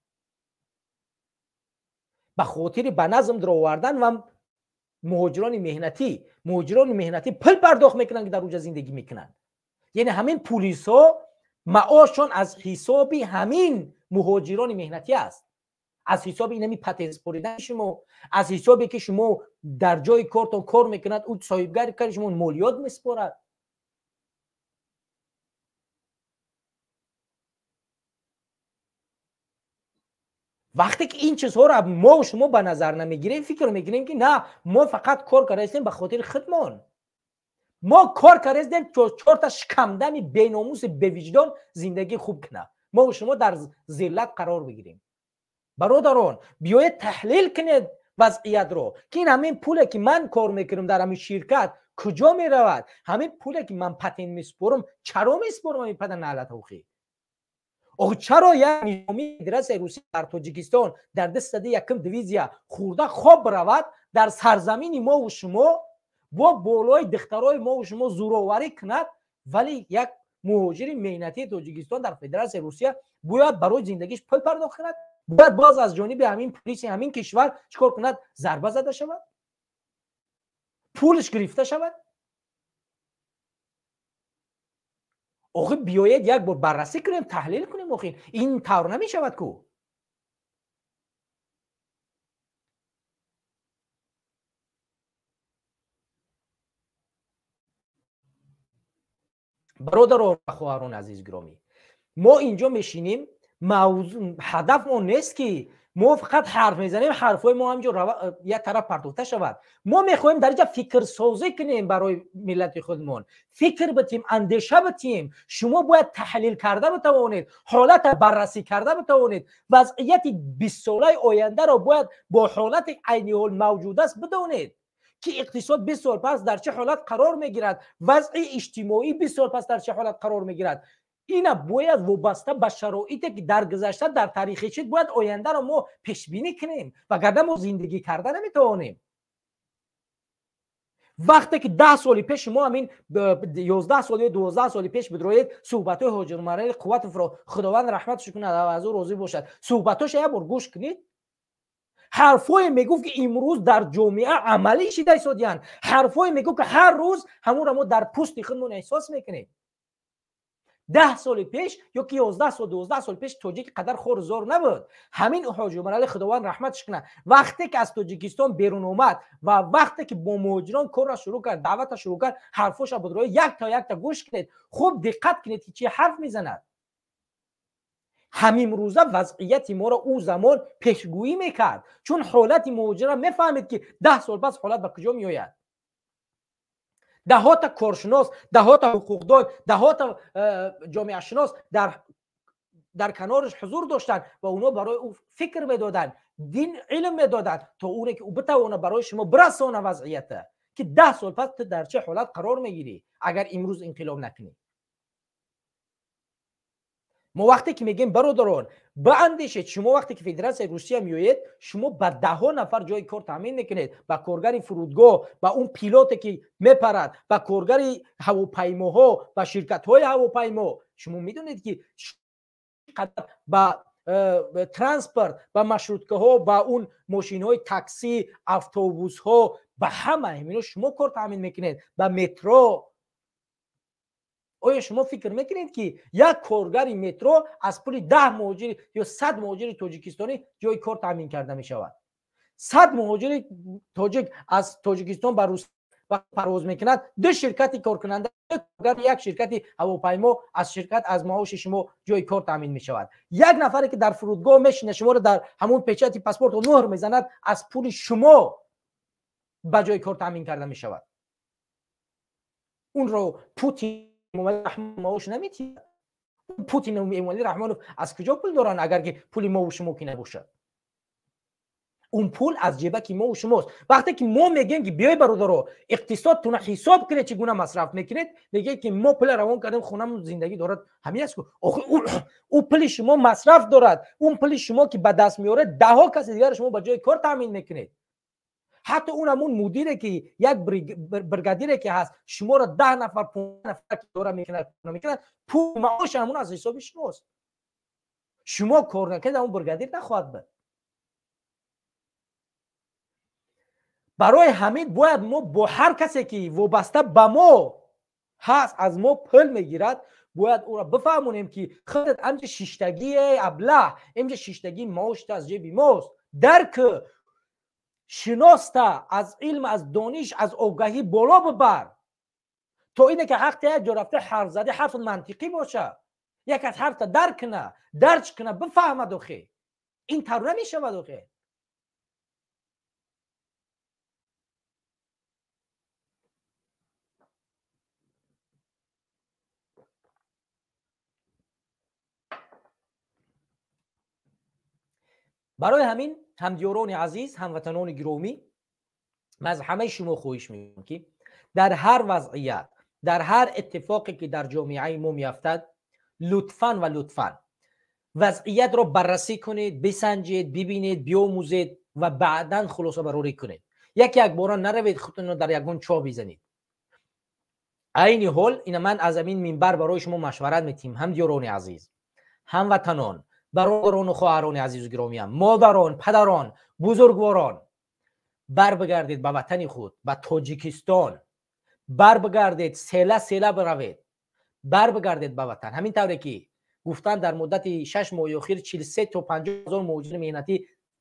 Ба хотири ба назм даровардан ва муҳоҷирони меҳнатӣ. Муҳоҷирони меҳнатӣ пул пардохт мекунанд, ки дар уҷа зиндагӣ мекунанд. Яъне ҳамин пулисҳо маошшон аз ҳисоби ҳамин муҳоҷирони меҳнатӣ аст, аз ҳисоби инами патент супоридани шумо, аз ҳисобе ки шумо дар ҷои кортон кор мекунад, ӯ соҳибгари кари шумо молиёт месупорад. Вақте ки ин чизҳоро мо шумо ба назар намегирем, фикр мекунем, ки на, мо фақат кор карда истем ба хотири худмон. Мо кор кардем то чорта шикамдами беномуси бевиҷдон зиндагӣ хуб кунад, мо шумо дар зиллат қарор бигирем. Бародарон, биёед таҳлил кунед вазъиятро, ки ин ҳамин пуле ки ман кор мекунам дар ҳамин ширкат куҷо меравад? Ҳамин пуле ки ман патент месупорам, чаро месупорам ҳамин пада наълат охи? Охи чаро як низомии Федератсияи Русия дар Тоҷикистон дар 201 дивизия хурда хоб равад дар сарзамини мову шумо, бо болои духтарои мову шумо зӯроварӣ кунад, вале як муҳоҷири меҳнатии Тоҷикистон дар Федератсияи Русия бояд барои зиндагиш пул пардохт кунад, бояд боз аз ҷониби ҳамин полиси ҳамин кишвар чикор кунад? Зарба зада шавад, пулш гирифта шавад. Охи биёед як бор баррасӣ кунем, таҳлил кунем. Охи ин тавр намешавад ку. Бародарон ва хоҳарони азиз гиромӣ, мо инҷо мешинем, ҳадаф он нест ки мо фақат ҳарф мезанем, ҳарфҳои мо ҳамҷо як тараф партофта шавад. Мо мехоҳем дар инҷа фикрсозӣ кунем барои миллати худмон, фикр битем, андеша битем. Шумо бояд таҳлил карда битавонед, ҳолата баррасӣ карда битавонед, вазъияти бистсолаи ояндаро бояд бо ҳолати айни ҳол мавҷуд аст бидонед ки иқтисод 20 сол пас дар чӣ ҳолат қарор мегирад, вазъи иҷтимоӣ 20 сол пас дар чӣ ҳолат қарор мегирад. Ина бояд вобаста ба шароите ки дар гузашта дар таърихи чид бояд ояндаро мо пешбинӣ кунем, вагарна мо зиндагӣ карда наметавонем. Вақте ки 10 соли пеш мо ҳамин 11 сол ё 12 соли пеш бидроед суҳбатҳои Ҳоҷи Умарали Қувватовро, Худованд раҳматаш кунад ва аз ӯ розӣ бошад, суҳбатҳоша як бор гӯш кунед. Ҳарфҳое мегуфт ки имрӯз дар ҷомеа амалӣ шида истодиянд, ҳарфҳое мегуфт ки ҳар рӯз ҳамонро мо дар пӯсти худмон эҳсос мекунем. 10 соли пеш ё ки 11 сол 12 сол пеш тоҷик қадар хору зор набуд. Ҳамин Ҳоҷи Умарали Худованд раҳматаш кунад, вақте ки аз Тоҷикистон берун омад ва вақте ки бо муҳоҷирон корро шурӯъ кард, даъватро шурӯъ кард, ҳарфҳоша будрои якта якта гӯш кунед, хуб диққат кунед ки чӣ ҳарф мезанад. Ҳамин рӯза вазъияти моро ӯ замон пешгӯӣ мекард, чун ҳолати муҳоҷира мефаҳмид ки 10 сол пас ҳолат ба куҷо меояд. Даҳота коршинос, даҳота ҳуқуқдон, даҳота ҷомеашинос дар канораш ҳузур доштанд ва онҳо барои ӯ фикр медоданд, дин илм медоданд, то оне ки ӯ битавона барои шумо бирасона вазъията ки 10 сол пас ту дар чӣ ҳолат қарор мегирӣ агар имрӯз инқилоб накунӣ. Мо вақте ки мегӯем бародарон, баандешед, шумо вақте ки Федератсияи Русия меоед, шумо ба даҳҳо нафар ҷои кор таъмин мекунед, ба коргари фурудгоҳ, ба он пилоте ки мепарад, ба коргари ҳавопаймоҳо, ба ширкатҳои ҳавопаймо. Шумо медонед ки қадар ба транспорт, ба маршруткаҳо, ба он мошинҳои таксӣ, автобусҳо, ба ҳама ҳамино шумо кор таъмин мекунед, ба метро. Оё шумо фикр мекунед ки як коргари метро аз пули 10 муҳоҷир ё 100 муҳоҷири тоҷикистонӣ ҷои кор таъмин карда мешавад? 100 муҳоҷири тоҷик аз Тоҷикистон ба Русия парвоз мекунад, ду ширкати коркунанда, як ширкати ҳавопаймо аз ширкат аз маоши шумо ҷои кор таъмин мешавад. Як нафаре ки дар фурудгоҳ мешина, шуморо дар ҳамон печати паспорту муҳр мезанад, аз пули шумо ба ҷои кор таъмин карда мешавад. Унро Путин маош наметиҳад. Путин Эмомалӣ Раҳмонов аз куҷо пул доранд, агар ки пули мову шумо ки набошад? Он пул аз ҷебаки мову шумост. Вақте ки мо мегӯем ки биёй бародаро, иқтисодтона ҳисоб кунед, чӣ гуна масраф мекунед, мегӯед ки мо пула равон кардем, хонамон зиндагӣ дорад. Ҳамин аст ку. Охи ӯ пули шумо масраф дорад, он пули шумо ки ба даст меорад, даҳҳо каси дигар шумо ба ҷои кор таъмин мекунед. Ҳатто он ҳамун мудире ки як бригадире ки ҳаст, шуморо 10 нафар 15 нафар ки дора мекунад, пул маош ҳамун аз ҳисоби шумост. Шумо кор накунед, ҳамун бригадир нахоҳад буд. Барои ҳамин бояд мо бо ҳар касе ки вобаста ба мо ҳаст, аз мо пул мегирад, бояд ӯро бифаҳмонем ки худат амҷа шиштагии аблаҳ, амҷа шиштагии маошта аз ҷеби мост. Дарк шиноста, аз илм, аз дониш, аз огаҳӣ боло бибар, то ине ки ҳақта як ҷо рафта ҳарф зади, ҳарф мантиқӣ боша, як аз ҳарфта дарк куна, дарҷ куна, бифаҳмад. Охе ин тавр намешавад. Охе Барои ҳамин ҳамдиёрони азиз, ҳамватанони гиромӣ, ман аз ҳамаи шумо хоҳиш мекунам, ки дар ҳар вазъият, дар ҳар иттифоқе ки дар ҷомеаи мо меафтад, лутфан ва лутфан вазъиятро баррасӣ кунед, бисанҷед, бибинед, биомӯзед ва баъдан хулосабарорӣ кунед. Яке якбора наравед худтонро дар ягон чоҳ бизанед. Айни ҳол ина ман аз ҳамин минбар барои шумо машварат метиҳем, ҳамдиёрони азиз, ҳамватанон, бародарону хоҳарони азизу гиромиям, модарон, падарон, бузургворон, барбигардед ба ватани худ, ба Тоҷикистон, барбигардед, села села биравед, барбигардед ба ватан. Ҳамин тавре ки гуфтан, дар муддати 6 моҳи охир 43 то 50 ҳазор муҳоҷири меҳнатӣ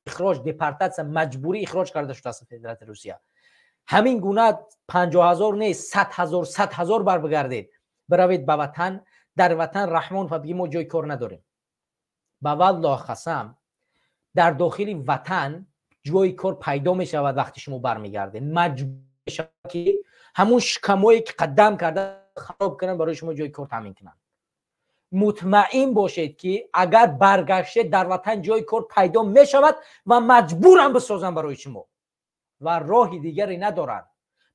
ихроҷ, депортатсия, маҷбурӣ ихроҷ карда шудааст аз Федератсияи Русия. Ҳамин гуна 50 ҳазор не, 100 ҳазор, 100 ҳазор барбигардед, биравед ба ватан. Дар ватан Раҳмон фабги мо ҷои кор надорем. Ба валлоҳ қасам, дар дохили ватан ҷои кор пайдо мешавад. Вақти шумо бармегардед, маҷбур мешавад, ки ҳамун шикамое ки қадам карда хароб кунанд, барои шумо ҷои кор таъмин кунанд. Мутмаин бошед, ки агар баргаштед, дар ватан ҷои кор пайдо мешавад ва маҷбурам бисозанд барои шумо ва роҳи дигаре надоранд.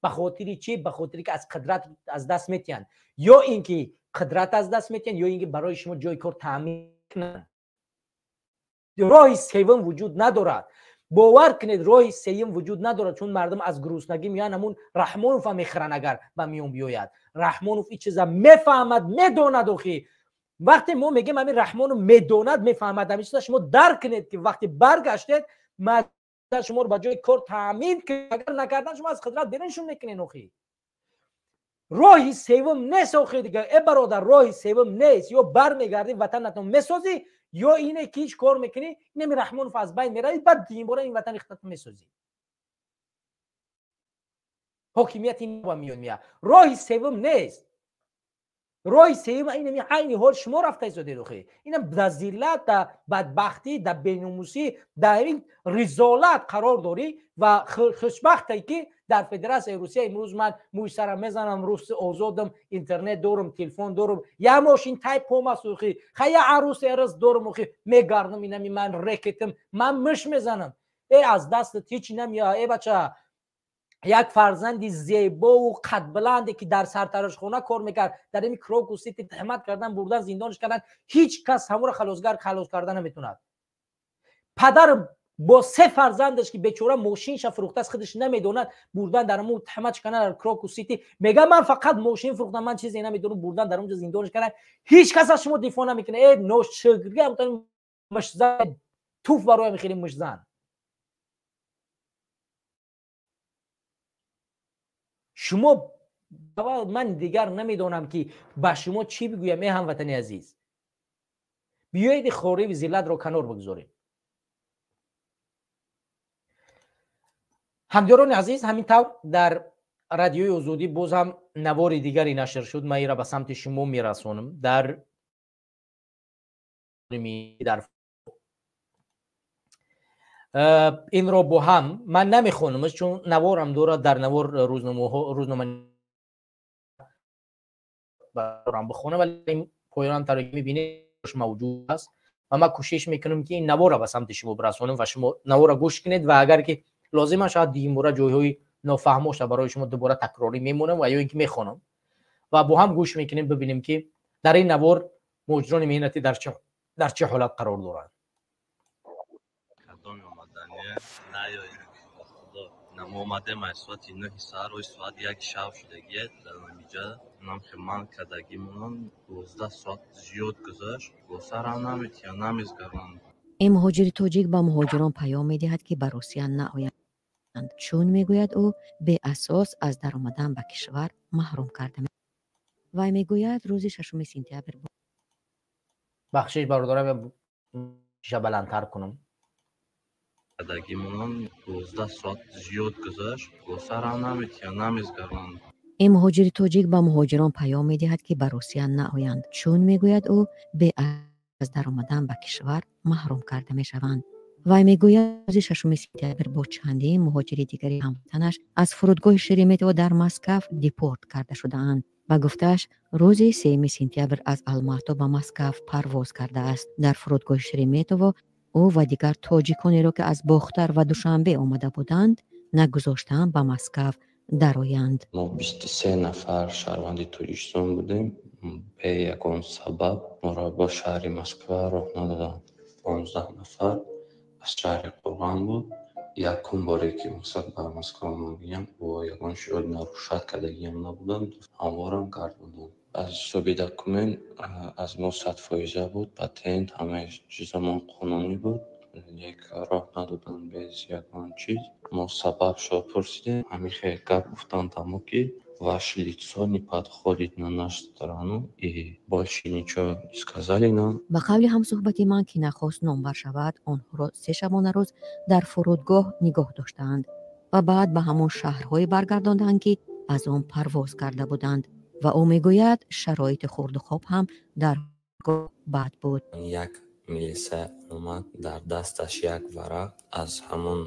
Ба хотири чӣ? Ба хотире ки аз қудрат аз даст метиҳанд, ё ин ки қудрат аз даст метиҳанд, ё ин ки барои шумо ҷои кор таъмин кунанд. Роҳи севум вуҷуд надорад. Бовар кунед, роҳи сеюм вуҷуд надорад, чун мардум аз гуруснагӣ меоянд, ҳамун Раҳмонова мехӯранд. Агар ба миён биёяд, Раҳмонов ин чиза мефаҳмад, медонад. Охи, вақте мо мегем, ҳамин Раҳмонов медонад, мефаҳмад ҳамин чиза, шумо дарк кунед, ки вақте баргаштед, шуморо ба ҷои кор таъмин, агар накардан, шумо аз қудрат беруншон мекунед. Охи, роҳи севум нест. Охи, дига, э бародар, роҳи севум нест. Ё бармегардӣ, ватанатон месозӣ, ё ине ки ҳеҷ кор мекунӣ, инами Раҳмонов аз байн меравӣ, баъд димбора ин ватани худатон месозӣ. Ҳокимияти ба миён меяд. Роҳи севум нест. Роҳи сеюм инами айни ҳол шумо рафта истодед. Охи, инам дар зиллат, дар бадбахтӣ, дар беномусӣ, дар ин ризолат қарор дорӣ ва хушбахте, ки дар Федератсияи Русия имрӯз ман мӯи сарам мезанам, рус озодам, интернет дорам, телефон дорам, я мошин тай помаст. Охи, ха, я арӯс эрас дорам. Охи, мегардам, инами ман рекетам, ман муш мезанам. Э, аз дастат ҳечи намеояд. Э бача, як фарзанди зебову қадбаланде, ки дар сартарошхона кор мекард, дар ими Крокус Сити тӯҳмат кардан, бурдан, зиндонш кардан. Ҳеҷ кас ҳамуро халосгар халос карда наметавонад. Падар бо се фарзандаш, ки бечора мошинша фурӯхтааст, худаш намедонад, бурдан дар ҳамун тӯҳматш кардан дар Крокус Сити. Мега, ман фақат мошин фурӯхтам, ман чизе намедонам. Бурдан, дар онҷо зиндонш кардан. Ҳеҷ кас аз шумо дифоъ намекунад. Э ношукрга, мушзан, туф бароям, хеле мушзан. Шумо, ман дигар намедонам, ки ба шумо чӣ бигӯям. Э ҳамватани азиз, биёед хориви зиллатро канор бигзорем. Ҳамдиёрони азиз, ҳамин тавр дар Радиои Озодӣ боз ҳам навори дигаре нашр шуд. Ман ира ба самти шумо мерасонам. Дар инро бо ҳам ман намехонамаш, чун наворам дорад. Дар навор рӯзномаҳо, рӯзнома бихонам, вале поёнам таре мебинед, мавҷуд аст ва ман кӯшиш мекунам, ки ин навора ба самти шумо бирасонам ва шумо навора гӯш кунед ва агар ки лозим шавад, дигимбора ҷойҳои нофаҳмоша барои шумо дубора такрорӣ мемонам ва ё ин ки мехонам ва бо ҳам гӯш мекунем, бибинем, ки дар ин навор муҳоҷирони меҳнатӣ дар чӣ ҳолат қарор доранд. Мо омадем аз соати 9-и саҳар, ой соат 1-и шаб шудагие. Дар ҳамиҷа нам ман кардагимонам 12 соат зиёд гузашт, бо сарам наметиҳам, намезгаранд. Ин муҳоҷири тоҷик ба муҳоҷирон паём медиҳад, ки ба Русия наоянд, чун, мегӯяд ӯ, беасос аз даромадан ба кишвар маҳрум карда. Вай мегӯяд, рӯзи 6 сентябр Бахшиш, бародарам, шиша баландтар кунам. Кардагимонам 12 соат зиёд гузашт, бо сарам наметиҳам, намезгаранд. Ин муҳоҷири тоҷик ба муҳоҷирон паём медиҳад, ки ба Русия наоянд, чун, мегӯяд ӯ, беаз даромадан ба кишвар маҳрум карда мешаванд. Вай мегӯяд, рӯзи 6 сентябр бо чандин муҳоҷири дигари ҳамватанаш аз фурудгоҳи Шереметьево дар Москав депорт карда шудаанд. Ба гуфтааш, рӯзи 3 сентябр аз Алмато ба Москав парвоз кардааст. Дар фурудгоҳи Шереметьево Ӯ ва дигар тоҷиконеро, ки аз Бохтар ва Душанбе омада буданд, нагузоштаанд ба Москав дароянд. Мо 23 нафар шаҳрванди Тоҷикистон будем. Бе ягон сабаб моро ба шаҳри Москва роҳ надоданд. 15 нафар аз шаҳри Қурғон буд. Якум боре ки мақсад ба Москва омадагиям, бо ягон шиёд нарушать кардагиам набудам, ҳамворам гардонданд. Аз ҳисоби документ аз мо 100 фоиза буд, патент, ҳамаи чизамон қонунӣ буд, лек роҳ надоданд без ягон чиз. Мо сабабшо пурсидем, ҳамин хел гап гуфтанд тамо, ки ваше лицо не подходит на нашу страну, и больше ничего не сказали нам. Ба қавли ҳамсӯҳбати ман, ки нахост номбар шавад, онҳоро 3 шабонарӯз дар фурудгоҳ нигоҳ доштаанд ва баъд ба ҳамон шаҳрҳое баргардонданд, ки аз он парвоз карда буданд. Ва ӯ мегӯяд, шароити хӯрдухоб ҳам дар гоҳ бад буд. Як милиса омад, дар дасташ як варақ, аз ҳамон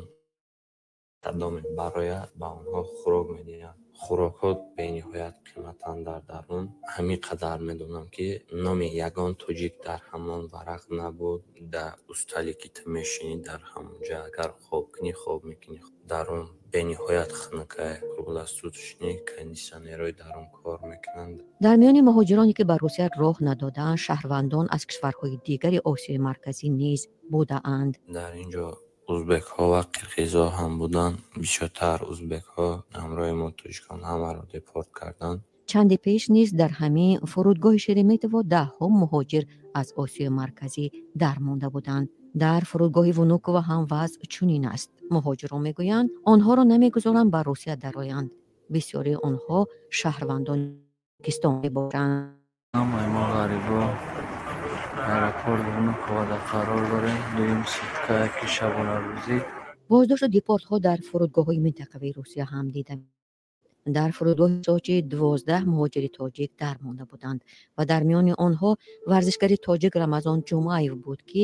кадоме барояд, ба онҳо хӯрок медиҳад. Хӯрокҳо бениҳоят қиматанд дар дарун. Ҳамин қадар медонам, ки номи ягон тоҷик дар ҳамон варақ набуд. Дар устале ки ту мешинӣ, дар ҳамон ҷа агар хоб кунӣ, хоб мекунӣ. Дарун бениҳоят хунукае, круглосуточный кондитсионерҳои дарун кор мекунанд. Дар миёни муҳоҷироне, ки ба Русия роҳ надодаанд, шаҳрвандон аз кишварҳои дигари Осиёи Марказӣ низ будаанд. Дар ин ҷо узбекҳо ва қирғизҳо ҳам буданд. Бисёртар узбекҳо. Ҳамроҳи мо тоҷикон ҳамаро депорт карданд. Чанде пеш низ дар ҳамин фурудгоҳи Шереметьево даҳҳо муҳоҷир аз Осиёи Марказӣ дармонда буданд. Дар фурудгоҳи Внуково ҳам вазъ чунин аст. Муҳоҷирон мегӯянд, онҳоро намегузоранд ба Русия дароянд. Бисёрии онҳо шаҳрвандони Покистон мебошанд. Ҳамаи мо ғарибо аэропорт Внуковода қарор дорем. Дуюм сутка ки шабонарӯзӣ. Боздошту депортҳо дар фурудгоҳҳои минтақавии Русия ҳам дида. Дар фурудгоҳи Сочи 12 муҳоҷири тоҷик дармонда буданд ва дар миёни онҳо варзишгари тоҷик Рамазон Ҷумъаев буд, ки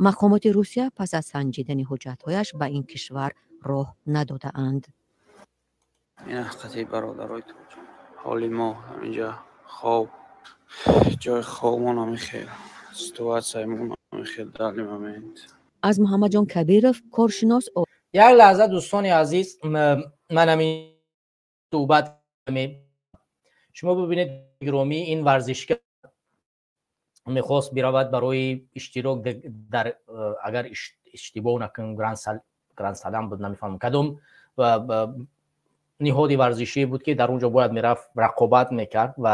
мақомоти Русия пас аз санҷидани ҳуҷҷатҳояш ба ин кишвар роҳ надодаанд. Ин ҳақиқати бародарои тоҷик. Ҳоли мо ҳаминҷа хоб, ҷои хобмон ҳамин хел, ситуатсияи мо ҳамин хел данный момент. Аз Муҳаммадҷон Кабиров, коршинос Як лаҳза, дӯстони азиз, ман ҳамин суҳбат. Шумо бибинед, гиромӣ, ин варзишгар мехост биравад барои иштирок дар, агар иштибоҳ накунам, гранд-слам буд, намефаҳмам кадом ниҳоди варзишӣ буд, ки дар он ҷо бояд мерафт, рақобат мекард ва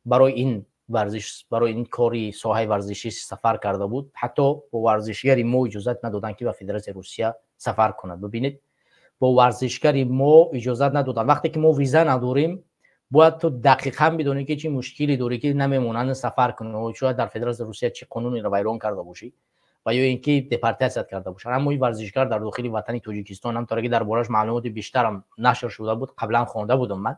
барои ин варзиш, барои ин кори соҳаи варзишӣ сафар карда буд. Ҳатто бо варзишгари мо иҷозат надоданд, ки ба Федератсияи Русия сафар кунад. Бибинед, бо варзишгари мо иҷозат надоданд. Вақте ки мо виза надорем, бояд ту дақиқан бидонӣ, ки чӣ мушкиле дорӣ, ки намемонанд сафар кунӣ. Шояд дар Федератсияи Русия чӣ қонунеро вайрон карда бошӣ ва ё ин ки депортатсият карда бошанд. Аммо ин варзишгар дар дохили ватани Тоҷикистон ҳам, таре ки дар борааш маълумоти бештарам нашр шуда буд, қаблан хонда будам ман,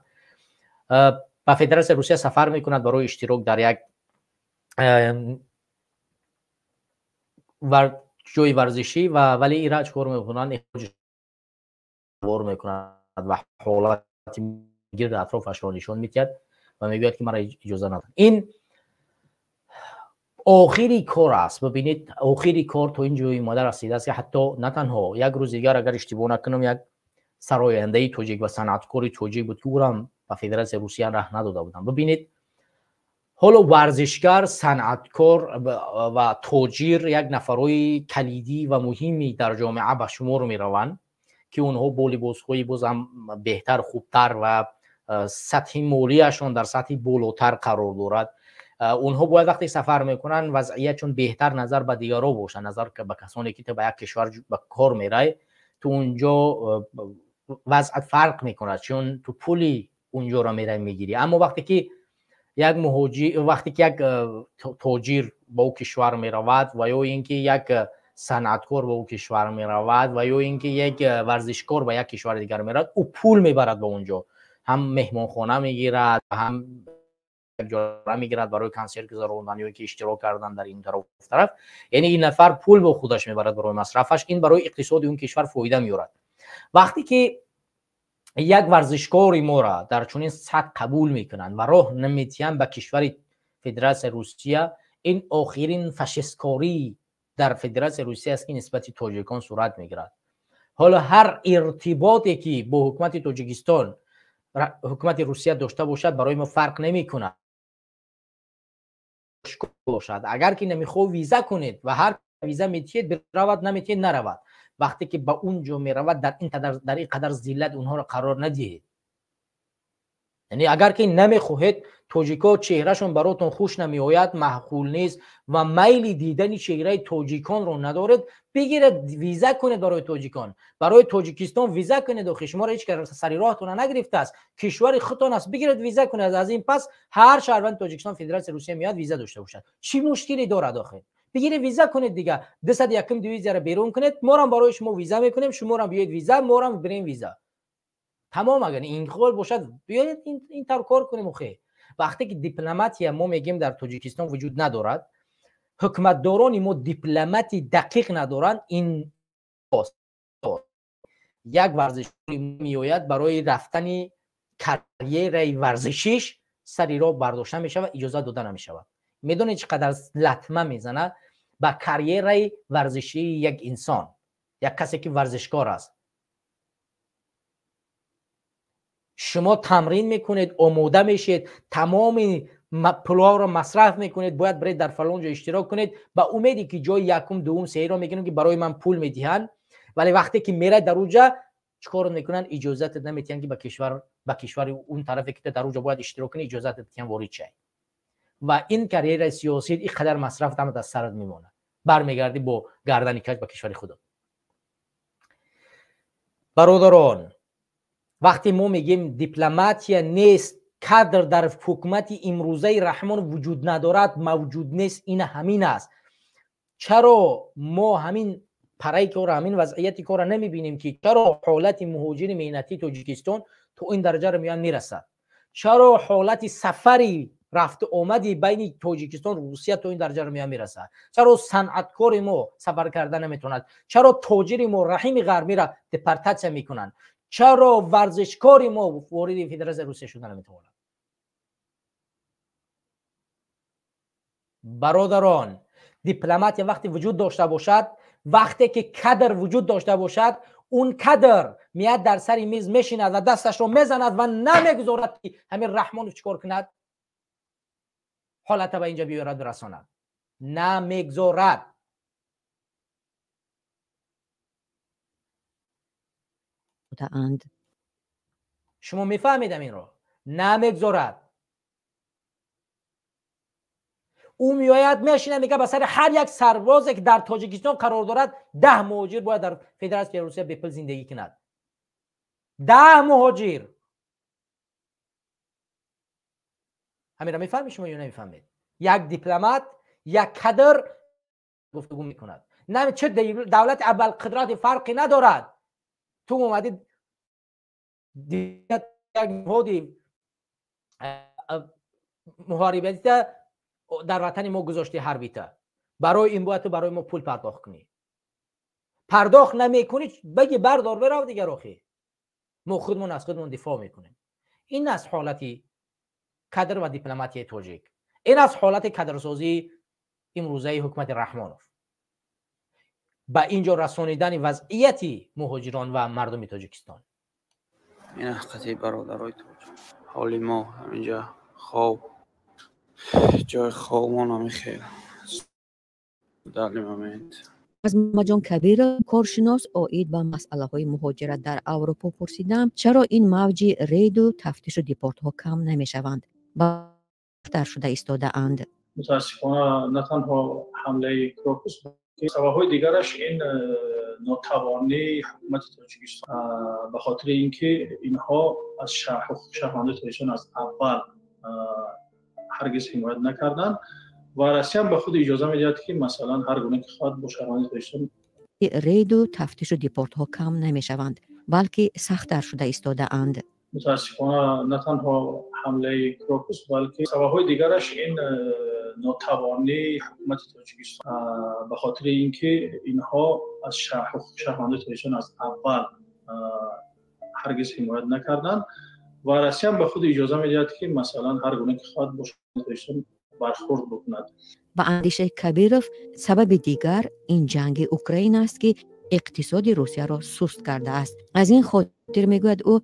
ба Федератсияи Русия сафар мекунад барои иштирок дар як ҷои варзишӣ ва вале ира чикор мекунанд? Вор мекунад ва ҳолати гирди атрофашро нишон медиҳад ва мегӯяд, ки мара иҷоза надод. Ин охири кор аст. Бибинед, охири кор то ин ҷои омада расидааст, ки ҳатто на танҳо як рӯз дигар, агар иштибоҳ накунам, як сарояндаи тоҷик ва санъаткори тоҷик буд, ки ӯрам ба Федератсияи Русия раҳ надода буданд. Бибинед, ҳоло варзишгар, санъаткор ва тоҷир як нафарҳои калидӣ ва муҳими дар ҷомеа ба шумор мераванд, ки онҳо бо либосҳои бозам беҳтар, хубтар ва сатҳи молияшон дар сатҳи болотар қарор дорад. Онҳо бояд вақте сафар мекунанд, вазъиятшон беҳтар назар ба дигарро бошад, назар ба касоне ки ту ба як кишвар ба кор мерай, ту унҷо вазъат фарқ мекунад, чун ту пули унҷоро мерай мегирӣ. Аммо вақте ки як муҳоҷир, вақте ки як тоҷир ба ӯ кишвар меравад ва ё ин ки як санъаткор ба ӯ кишвар меравад ва ё ин ки як варзишкор ба як кишвари дигар меравад, ӯ пул мебарад ба он ҷо, ҳам меҳмонхона мегирад, ҳам ҷора мегирад барои консерт гузарондан ё ки иштирок кардан дар ин тараф тараф. Яъне ин нафар пул бо худаш мебарад барои масрафаш. Ин барои иқтисоди он кишвар фоида меорад. Вақте ки як варзишкори моро дар чунин сатҳ қабул мекунанд ва роҳ наметиҳанд ба кишвари Федератсияи Русия, ин охирин фашисткорӣ. дар Федератсияи Русия аст, ки нисбати тоҷикон сурат мегирад. Ҳоло ҳар иртиботе, ки бо ҳукумати Тоҷикистон ҳукумати Русия дошта бошад, барои мо фарқ намекунад бошад. Агар ки намехоҳ, виза кунед ва ҳар виза метиҳед, биравад, наметиҳед, наравад. Вақте ки ба он ҷо меравад, дар ин қадар зиллат онҳоро қарор надиҳед. Яъне агар ки намехоҳед, тоҷикҳо чеҳрашон баротон хуш намеояд, маъқул нест ва майли дидани чеҳраи тоҷиконро надоред, бигиред, виза кунед барои тоҷикон, барои Тоҷикистон виза кунед. Охи шуморо ҳеҷ кас сари роҳатона нагирифтааст, кишвари худтон аст, бигиред, виза кунед. Аз ин пас ҳар шаҳрванди Тоҷикистон Федератсияи Русия меояд, виза дошта бошад. Чӣ мушкиле дорад охи? Бигиред, виза кунед дига. 201-м дивизияро берун кунед, морам барои шумо виза мекунем, шуморам биёед виза, морам бирем виза. Тамом. Агар ин хол бошад, биёед ин тавр кор кунем. Охе вақте ки дипломатия, мо мегӯем, дар Тоҷикистон вуҷуд надорад, ҳукуматдорони мо дипломати дақиқ надоранд. Ин як варзишкори меояд, барои рафтани карьераи варзишиш сари роҳ бардошта мешавад, иҷозат дода намешавад. Медонед, чӣ қадар латма мезанад ба карьераи варзишии як инсон, як касе ки варзишкор аст? Шумо тамрин мекунед, омода мешед, тамоми пулҳоро масраф мекунед, бояд биред дар фалон ҷо иштирок кунед ба умеде ки ҷои якум, дуввум, сеюмро мегирем, ки барои ман пул медиҳанд. Вале вақте ки мерай дар уҷа, чӣ кор мекунанд? Иҷозатат наметиҳанд, ки ба кишвари он тарафе ки дар уҷа бояд иштирок кунӣ, иҷозатат диҳанд ворид шавӣ. Ва ин карьераи сиёсӣ, ин қадар масраф тамад аз сарат мемонад, бармегардӣ бо гардани каҷ ба кишвари худо. Бародарон, вақте мо мегӯем дипломатия нест, кадр дар ҳукумати имрӯзаи Раҳмон вуҷуд надорад, мавҷуд нест, ин ҳамин аст. Чаро мо ҳамин параи кора, ҳамин вазъияти кора намебинем, ки чаро ҳолати муҳоҷири меҳнатии Тоҷикистон то ин дараҷаро меояд мерасад? Чаро ҳолати сафари рафту омади байни Тоҷикистон Русия то ин дараҷаро меояд мерасад? Чаро санъаткори мо сафар карда наметавонад? Чаро тоҷири мо Раҳими Ғарбиро депортатсия мекунанд? Чаро варзишкори мо вориди Федератсияи Русия шуда наметавонад? Бародарон, дипломатия вақте вуҷуд дошта бошад, вақте ки кадр вуҷуд дошта бошад, он кадр меяд, дар сари миз мешинад ва дасташро мезанад ва намегузорад, ки ҳамин Раҳмонов чӣ кор кунад, ҳолата ба инҷа биёрад, расонад, намегузорад. Будаанд. Шумо мефаҳмед, инро намегузорад. Ӯ меояд, мешинад, мегӯяд, ба сари ҳар як сарбозе, ки дар Тоҷикистон қарор дорад, 10 муҳоҷир бояд дар Федератсияи Русия бепул зиндагӣ кунад. 10 муҳоҷир. Ҳаминро мефаҳмед шумо ё намефаҳмед? Як дипломат, як кадр гуфтугӯ мекунад. Чӣ давлати абарқудрати, фарқе надорад. Ту омадӣ, як ниҳоди муҳорибатита дар ватани мо гузошти, ҳарбита. Барои ин бояд ту барои мо пул пардохт кунӣ. Пардохт намекунӣ, баги бардор, бирав дигар. Охи мо худмон аз худмон дифоъ мекунем. Ин аст ҳолати кадр ва дипломатияи тоҷик, ин аст ҳолати кадрсозии имрӯзаи ҳукумати Раҳмонов, ба ин ҷо расонидани вазъияти муҳоҷирон ва мардуми Тоҷикистон. Ин ҳақиқати, бародарои тоҷик, ҳоли мо ҳаминҷа хоб, ҷои хобмон ҳамин дали момент. Аз Муҳаммадҷон Кабиров, коршинос оид ба масъалаҳои муҳоҷират дар Аврупо, пурсидам, чаро ин мавҷи рейду тафтишу депортҳо кам намешаванд, бахтар шуда истодаанд? Мутаассифона, на танҳо ҳамлаи Крокус, сабабҳои дигараш ин нотавонии ҳукумати Тоҷикистон, ба хотири ин ки инҳо аз ҳуқуқи шаҳрвандои Тоҷикистон аз аввал ҳаргиз ҳимоят накарданд ва Россия ба худ иҷоза медиҳад, ки масалан ҳар гуна ки хоҳад бо шаҳрванди Тоҷикистон Рейду тафтишу депортҳо кам намешаванд, балки сахттар шуда истодаанд. Мутаассифона, на танҳо ҳамлаи Крокус, балки сабабҳои дигараш ин нотавонии ҳукумати Тоҷикистон, ба хотири ин ки инҳо аз ҳуқуқи шаҳрвандои Тоҷикистон аз аввал ҳаргиз ҳимоят накарданд ва Россия ба худ иҷоза медиҳад, ки масалан ҳар гуна ки хоҳад бо шаҳрванди Тоҷикистон бархӯрд бикунад. Ба андешаи Кабиров, сабаби дигар ин ҷанги Украина аст, ки иқтисоди Русияро суст кардааст. Аз ин хотир, мегӯяд ӯ,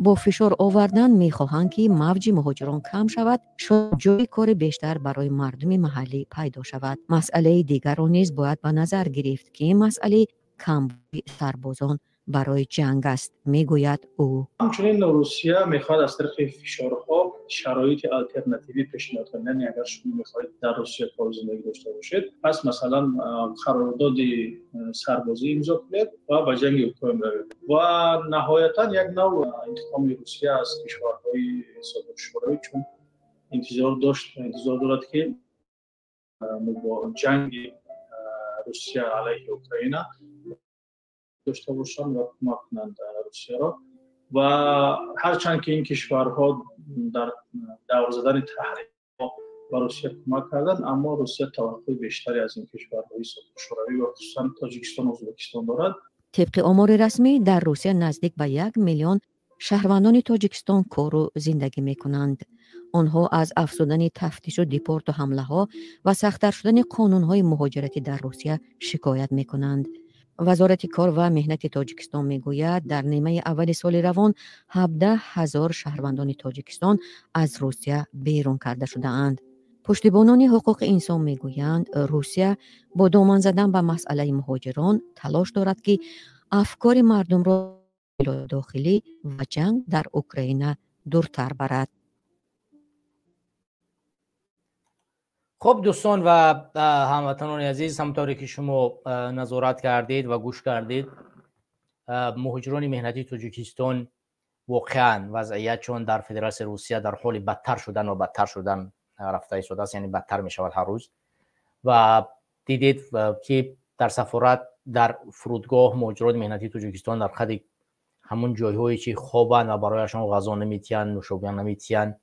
бо фишор овардан мехоҳанд, ки мавҷи муҳоҷирон кам шавад, шояд ҷойи кори бештар барои мардуми маҳаллӣ пайдо шавад. Масъалаи дигарро низ бояд ба назар гирифт, ки ин масъалаи камбуди сарбозон барои ҷанг аст, мегӯяд ӯ. Ҳамчунин Русия мехоҳад аз тариқи фишорҳо шароити алтернативӣ пешниҳод кунад. Яъне агар шумо мехоҳед дар Русия кору зиндагӣ дошта бошед, пас масалан қарордоди сарбозӣ имзо кунед ва ба ҷанги Украина равед. Ва наҳоятан як нав интиқоми Русия аз кишварҳои собиқ Шӯравӣ, чун интизор дошт, интизор дорад, ки бо ҷанги Русия алайҳи Украина дошта бошанд ва кӯмак кунанд Русияро. Ва ҳарчанд ки ин кишварҳо дар давр задани таҳримҳо ба Русия кӯмак карданд, аммо Русия таваққӯи бештаре аз ин кишварҳои собиқ Шӯравӣ ва хусусан Тоҷикистон, Ӯзбекистон дорад. Тибқи омори расмӣ, дар Русия наздик ба 1 миллион шаҳрвандони Тоҷикистон кору зиндагӣ мекунанд. Онҳо аз афзудани тафтишу депорту ҳамлаҳо ва сахттар шудани қонунҳои муҳоҷиратӣ дар Русия шикоят мекунанд. Вазорати кор ва меҳнати Тоҷикистон мегӯяд, дар нимаи аввали соли равон 17 000 шаҳрвандони Тоҷикистон аз Русия берун карда шудаанд. Пуштибонони ҳуқуқи инсон мегӯянд, Русия бо доман задан ба масъалаи муҳоҷирон талош дорад, ки афкори мардумро дохилӣ ва ҷанг дар Украина дуртар барад. Хуб, дӯстон ва ҳамватанони азиз, ҳамонтавре ки шумо назорат кардед ва гӯш кардед, муҳоҷирони меҳнатии Тоҷикистон воқеан вазъиятшон дар Федератсияи Русия дар ҳоли бадтар шудан ва бадтар шудан рафта истодааст, яъне бадтар мешавад ҳар рӯз. Ва дидед, ки дар сафорат, дар фурудгоҳ муҳоҷирони меҳнатии Тоҷикистон дар қади ҳамун ҷойҳое ки хобанд ва барояшон ғазо наметиҳанд, нӯшобия наметиҳанд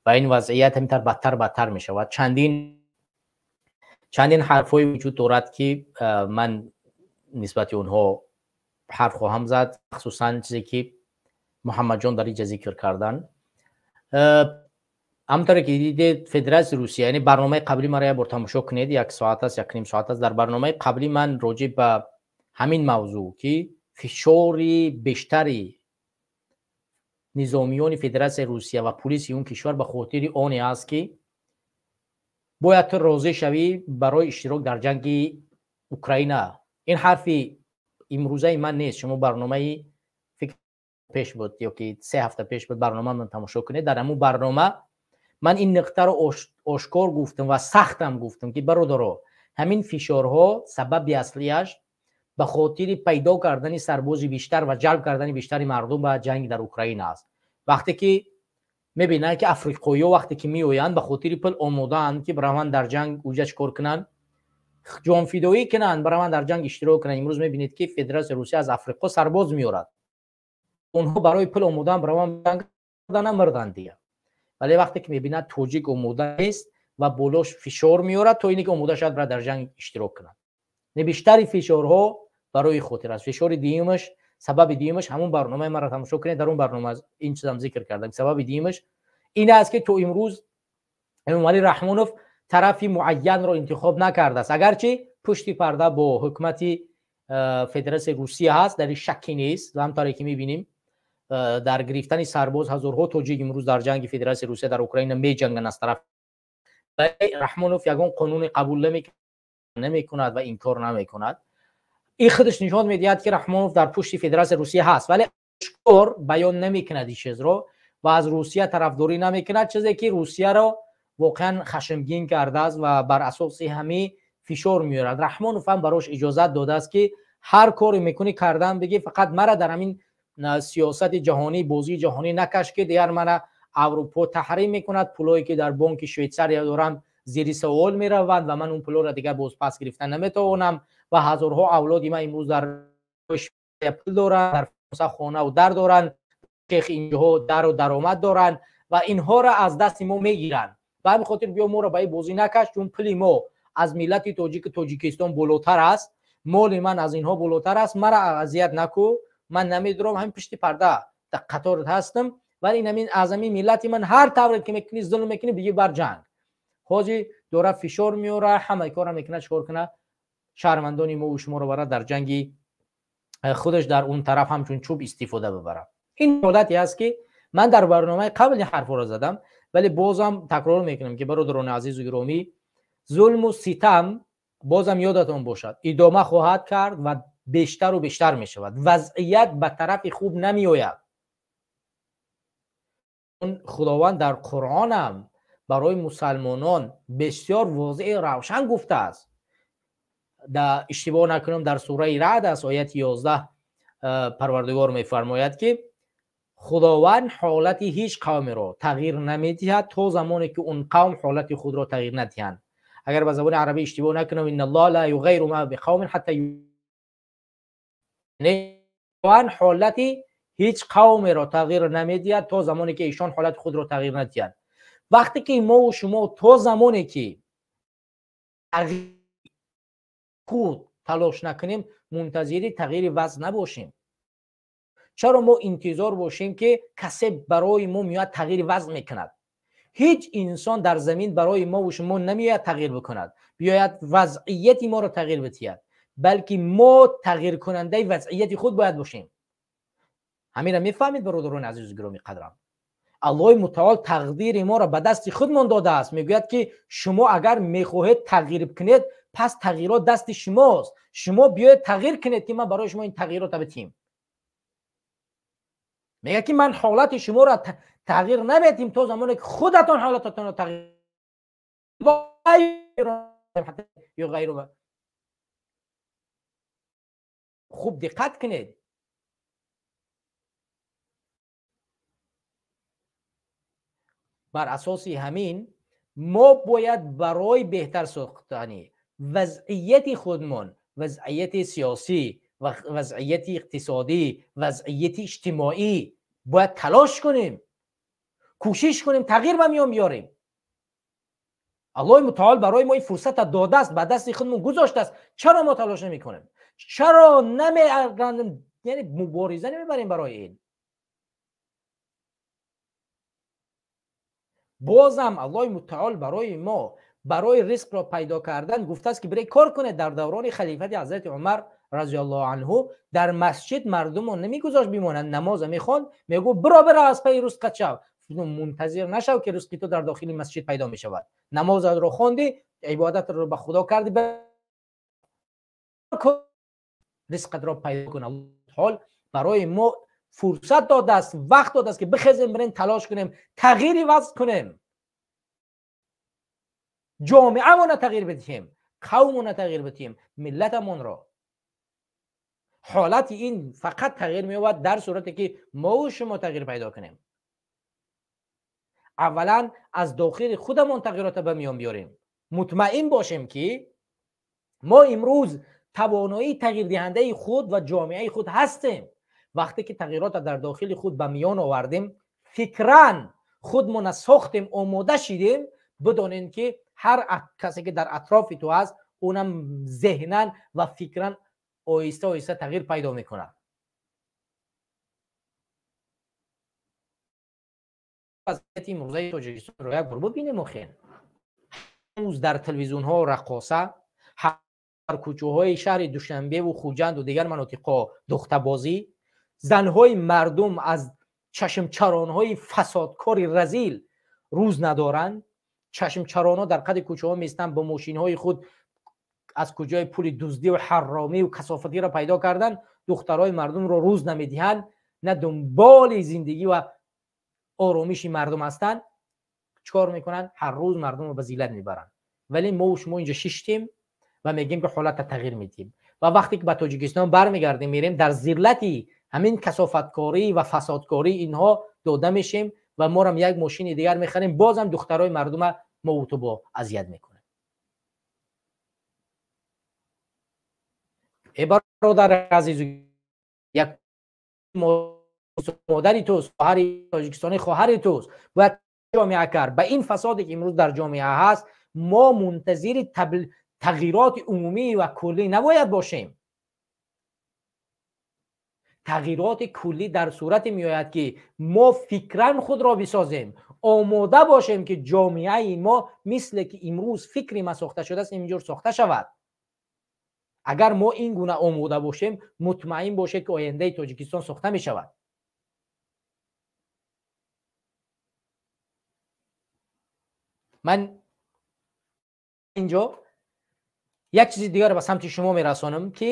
ва ин вазъият ҳаминтар бадтар бадтар мешавад. Чандин чандин ҳарфҳое вуҷуд дорад, ки ман нисбати онҳо ҳарф хоҳам зад, хусусан чизе ки Муҳаммадҷон дар инҷа зикр карданд. Ҳамонтавре ки дидед, Федератсияи Русия, яъне барномаи қаблӣ маро як бор тамошо кунед, як соат аст, як ним соат аст. Дар барномаи қаблӣ ман роҷеъ ба ҳамин мавзӯъ, ки фишори бештари низомиёни Федератсияи Русия ва пулиси он кишвар ба хотири оне аст, ки бояд ту розӣ шавӣ барои иштирок дар ҷанги Украина. Ин ҳарфи имрӯзаи ман нест. Шумо барномаи фикр пеш буд ё ки 3 ҳафта пеш буд, барнома ман тамошо кунед. Дар ҳамун барнома ман ин нуқтаро ошкор гуфтам ва сахтам гуфтам, ки бародаро, ҳамин фишорҳо сабаби аслиаш ба хотири пайдо кардани сарбози бештар ва ҷалб кардани бештари мардум ба ҷанг дар Украина аст. Вақте ки мебинанд, ки африқоиҳо вақте ки меоянд, ба хотири пул омодаанд, ки бараванд дар ҷанг уҷа чӣ кор кунанд, ҷонфидоӣ кунанд, бараванд дар ҷанг иштирок кунанд. Имрӯз мебинед, ки Федератсияи Русия аз Африқо сарбоз меорад. Онҳо барои пул омодаанд бараванд намирданд дига. Вале вақте ки мебинад, тоҷик омода нест ва болош фишор меорад, то ине ки омода шавад бара дар ҷанг иштирок кунад. Бештари фишорҳо барои хотир аст. Фишори дуюмаш, сабаби дуюмаш, ҳамун барномаи маро тамошо кунед, дар он барнома ин чизам зикр кардам. Сабаби дуюмаш ин аст, ки то имрӯз Эмомалӣ Раҳмонов тарафи муайянро интихоб накардааст, агарчи пушти парда бо ҳукумати Федератсияи Русия ҳаст, дар ин шакке нест. Ва ҳамтавре ки мебинем, дар гирифтани сарбоз ҳазорҳо тоҷик имрӯз дар ҷанги Федератсияи Русия дар Украина меҷанганд аз тараф. Раҳмонов ягон қонуне қабул намекунад ва инкор намекунад. Ин худаш нишон медиҳад, ки Раҳмонов дар пушти Федератсияи Русия ҳаст, вале ошкор баён намекунад ин чизро ва аз Русия тарафдорӣ намекунад, чизе ки Русияро воқеан хашмгин кардааст ва бар асоси ҳамин фишор меорад. Раҳмонов ҳам барош иҷозат додааст, ки ҳар коре мекунӣ кардан бигӣ, фақат мара дар ҳамин сиёсати ҷаҳонӣ, бозии ҷаҳонӣ накаш, ки дигар мара Аврупо таҳрим мекунад, пулое ки дар бонки Швейтсария дорам зери савол мераванд ва ман он пулоро дигар боз пас гирифта наметавонам ва ҳазорҳо авлоди ман имрӯз дар пул доранд, дар Фаронса хонаву дар доранд, инҷоҳо дару даромад доранд ва инҳоро аз дасти мо мегиранд. Ба ҳамин хотир биё моро ба ин бозӣ накаш, чун пули мо аз миллати тоҷики Тоҷикистон болотар аст, моли ман аз инҳо болотар аст, мара азият наку, ман намедурам, ҳамин пушти парда дар қаторат ҳастам, вале ин аз ҳамин миллати ман ҳар тавре ки мекунӣ, зулм мекунӣ, бигӣ бар ҷанг. Ҳозир дора фишор меора, ҳамаи кора мекунад, чикор кунад? Шаҳрвандони мо ва шуморо бара дар ҷанги худаш дар он тараф ҳамчун чӯб истифода бибарад. Ин ҳолате аст ки ман дар барномаи қабл ин ҳарфҳоро задам, вале бозам такрор мекунам ки бародарони азизу гиромӣ, зулму ситам бозам ёдатон бошад, идома хоҳад кард ва бештару бештар мешавад. Вазъият ба тарафи хуб намеояд. Худованд дар Қуръонам барои мусалмонон бисёр возеҳ равшан гуфтааст. Иштибоҳ накунам, дар сураи Раъд аст, ояти 11, Парвардигор мефармояд ки Худованд ҳолати ҳеҷ қавмеро тағйир намедиҳад то замоне ки он қавм ҳолати худро тағйир надиҳанд. Агар ба забони арабӣ иштибоҳ накунам, инналлоҳа ла юғаййиру ма биқавмин ҳатта, Худованд ҳолати ҳеҷ қавмеро тағйир намедиҳад то замоне ки эшон ҳолати худро тағйир надиҳанд. Вақте ки мо ва шумо то замоне ки худ талош накунем, мунтазири тағйири вазъ набошем. Чаро мо интизор бошем ки касе барои мо меояд тағйири вазъ мекунад? Ҳеҷ инсон дар замин барои мо ва шумо намеояд тағйир бикунад, биёяд вазъияти моро тағйир бидиҳад, балки мо тағйиркунандаи вазъияти худ бояд бошем. Ҳаминро мефаҳмед, бародарони азизу гиромӣ қадрам? Аллоҳи мутаол тақдири моро ба дасти худмон додааст. Мегӯяд ки шумо агар мехоҳед тағйир кунед, пас тағйирот дасти шумост. Шумо биёед тағйир кунед ки ман барои шумо ин тағйиротро бидиҳем. Мегӯяд ки ман ҳолати шуморо тағйир намедиҳем то замоне ки худатон ҳолататонро тағйир. Хуб диққат кунед. Бар асоси ҳамин мо бояд барои беҳтар сохтани вазъияти худмон, вазъияти сиёсӣ, вазъияти иқтисодӣ, вазъияти иҷтимоӣ бояд талош кунем, кӯшиш кунем, тағйир ба миён биёрем. Аллоҳи мутаол барои мо ин фурсатро додааст, ба дасти худмон гузоштааст. Чаро мо талош намекунем? Чаро намеяни мубориза намебарем барои ин? Бозам Аллоҳи мутаол барои мо барои ризқро пайдо кардан гуфтааст ки биред кор кунед. Дар даврони халифати ҳазрати Умар разияллоҳу анҳу дар масҷид мардумро намегузошт бимонанд, намоза мехонд, мегуфт биро бира аз пайи ризқат шав, мунтазир нашав ки ризқи ту дар дохили масҷид пайдо мешавад. Намозатро хонди, ибодатро ба Худо кардӣ, ризқатро пайдо кун. Аллоҳ барои мо фурсат додааст, вақт додааст ки бихезем, бирем талош кунем, тағйири вазъ кунем, ҷомеамонро тағйир бидиҳем, қавмонро тағйир бидиҳем, миллатамонро. Ҳолати ин фақат тағйир меёбад дар сурате ки мо шумо тағйир пайдо кунем. Аввалан аз дохили худамон тағйиротро ба миён биёрем, мутмаин бошем ки мо имрӯз тавоноии тағйирдиҳандаи худ ва ҷомеаи худ ҳастем. Вақте ки тағйиротро дар дохили худ ба миён овардем, фикран худмона сохтем, омода шидем, бидонем ки ҳар касе ки дар атрофи ту ҳаст, унам зеҳнан ва фикран оҳиста оҳиста тағйир пайдо мекунад. Вазъияти имрӯзаи Тоҷикистонро як бор бибинем. Охир ҳанӯз дар телевизионҳо раққоса, дар кӯчаҳои шаҳри Душанбеву Хуҷанду дигар манотиқҳо духтабозӣ, занҳои мардум аз чашмчаронҳои фасодкори разил рӯз надоранд. Чашмчаронҳо дар қади кӯчаҳо меистанд, бо мошинҳои худ аз куҷои пули дуздӣ ва ҳаромӣ ва касофатиро пайдо кардан, духтарҳои мардумро рӯз намедиҳанд, на дунболи зиндагӣ ва оромиши мардум ҳастанд. Чикор мекунанд? Ҳар рӯз мардумро ба зиллат мебаранд. Вале мо шумо инҷо шиштем ва мегӯем ки ҳолатро тағйир медиҳем. Ва вақте ки ба Тоҷикистон бармегардем, мерем дар зиллати ҳамин касофаткорӣ ва фасодкорӣ инҳо дода мешем ва морам як мошини дигар мехарем, бозам духтарои мардума мо ту бо азият мекунем. Э бародар азизу, як модари туст, хоҳари тоҷикистонӣ хоҳари туст, бояд ҷомеа кард. Ба ин фасоде ки имрӯз дар ҷомеа ҳаст, мо мунтазири тағйироти умумӣ ва куллӣ набояд бошем. Тағйироти куллӣ дар сурате меояд ки мо фикран худро бисозем, омода бошем ки ҷомеаи мо мисле ки имрӯз фикри ма сохта шудааст, инҷур сохта шавад. Агар мо ин гуна омода бошем, мутмаин бошед, ки ояндаи Тоҷикистон сохта мешавад. Ман инҷо як чизи дигарро ба самти шумо мерасонам, ки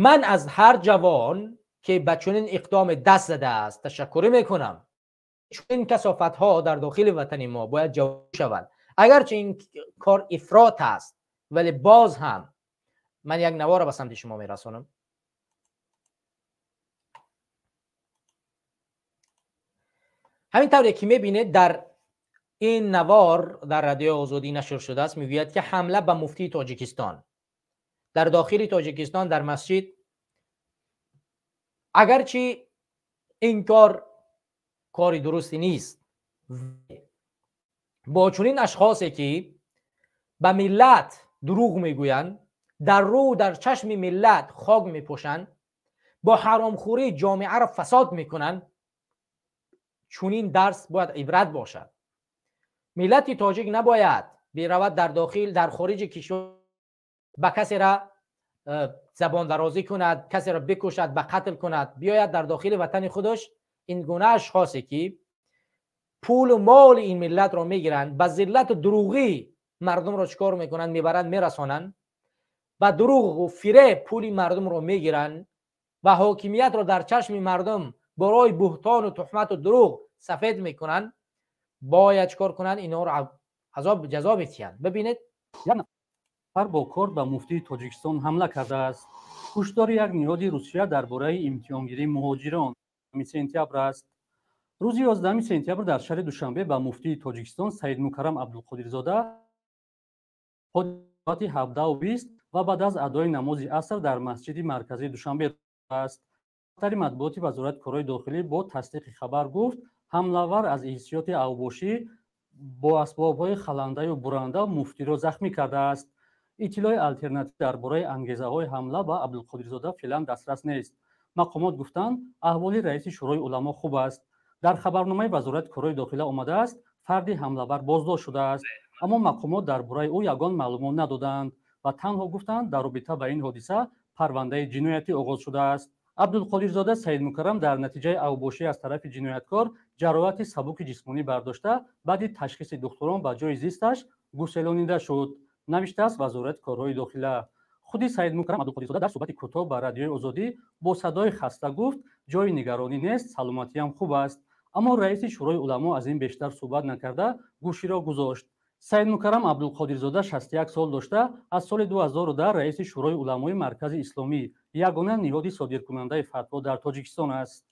ман аз ҳар ҷавон ки ба чунин иқдоме даст задааст ташаккурӣ мекунам. Чунин касофатҳо дар дохили ватани мо бояд ҷавоб шаванд. Агарчи ин кор ифрот аст, вале боз ҳам ман як наворро ба самти шумо мерасонам. Ҳамин тавре ки мебинед, дар ин навор дар Радиои Озодӣ нашр шудааст, мегӯяд ки ҳамла ба муфтии Тоҷикистон дар дохили Тоҷикистон дар масҷид. Агарчи ин кор кори дурусте нест, бо чунин ашхосе ки ба миллат дурӯғ мегӯянд, дар рӯ дар чашми миллат хок мепошанд, бо ҳаромхӯрӣ ҷомеаро фасод мекунанд, чунин дарс бояд ибрат бошад. Миллати тоҷик набояд биравад дар дохил, дар хориҷи кишвар ба касера забондарозӣ кунад, касеро бикушад, ба қатл кунад. Биёяд дар дохили ватани худаш ин гуна ашхосе ки пулу моли ин миллатро мегиранд, ба зиллату дурӯғӣ мардумро чикор мекунанд, мебаранд, мерасонанд, ба дурӯғу фиреб пули мардумро мегиранд ва ҳокимиятро дар чашми мардум барои буҳтону туҳмату дурӯғ сафед мекунанд. Бояд чикор кунанд? Инҳоро азоб ҷазо бидиҳанд. Бибинед, як нафар бо корд ба муфтии Тоҷикистон ҳамла кардааст. Ҳушдори як ниҳоди Русия дар бораи имтиҳонгирии муҳоҷирон сентябр аст. Рӯзи 11 сентябр дар шаҳри Душанбе ба муфтии Тоҷикистон Саидмукаррам Абдулқодирзода соати 17:20 ва баъд аз адои намози аср дар масҷиди марказии Душанбе аст. Дафтари матбуоти Вазорати корҳои дохилӣ бо тасдиқи хабар гуфт, ҳамлавар аз ҳиссиёти авбошӣ бо асбобҳои халандаю буранда муфтиро захмӣ кардааст. Иттилои алтернатив дар бораи ангезаҳои ҳамла ба Абдулқодирзода феълан дастрас нест. Мақомот гуфтанд, аҳволи раиси Шӯрои уламо хуб аст. Дар хабарномаи Вазорати корҳои дохила омадааст, фарди ҳамлавар боздошт шудааст, аммо мақомот дар бораи ӯ ягон маълумот надоданд ва танҳо гуфтанд, дар робита ба ин ҳодиса парвандаи ҷиноятӣ оғоз шудааст. Абдулқодирзода Саидмукаррам дар натиҷаи авбошӣ аз тарафи ҷинояткор ҷароҳати сабуки ҷисмонӣ бардошта, баъди ташхиси духтурон ба ҷои зисташ гуселонида шуд, навиштааст Вазорати корҳои дохила. Худи Саидмукаррам Абдулқодирзода дар суҳбати кӯтоҳ ба Радиои Озодӣ бо садои хаста гуфт, ҷои нигаронӣ нест, саломатиам хуб аст. Аммо раиси Шӯрои уламо аз ин бештар суҳбат накарда гӯширо гузошт. Саидмукаррам Абдулқодирзода 61 сол дошта, аз соли 2010 раиси Шӯрои уламои Маркази Исломӣ, ягона ниҳоди содиркунандаи фатво дар Тоҷикистон аст.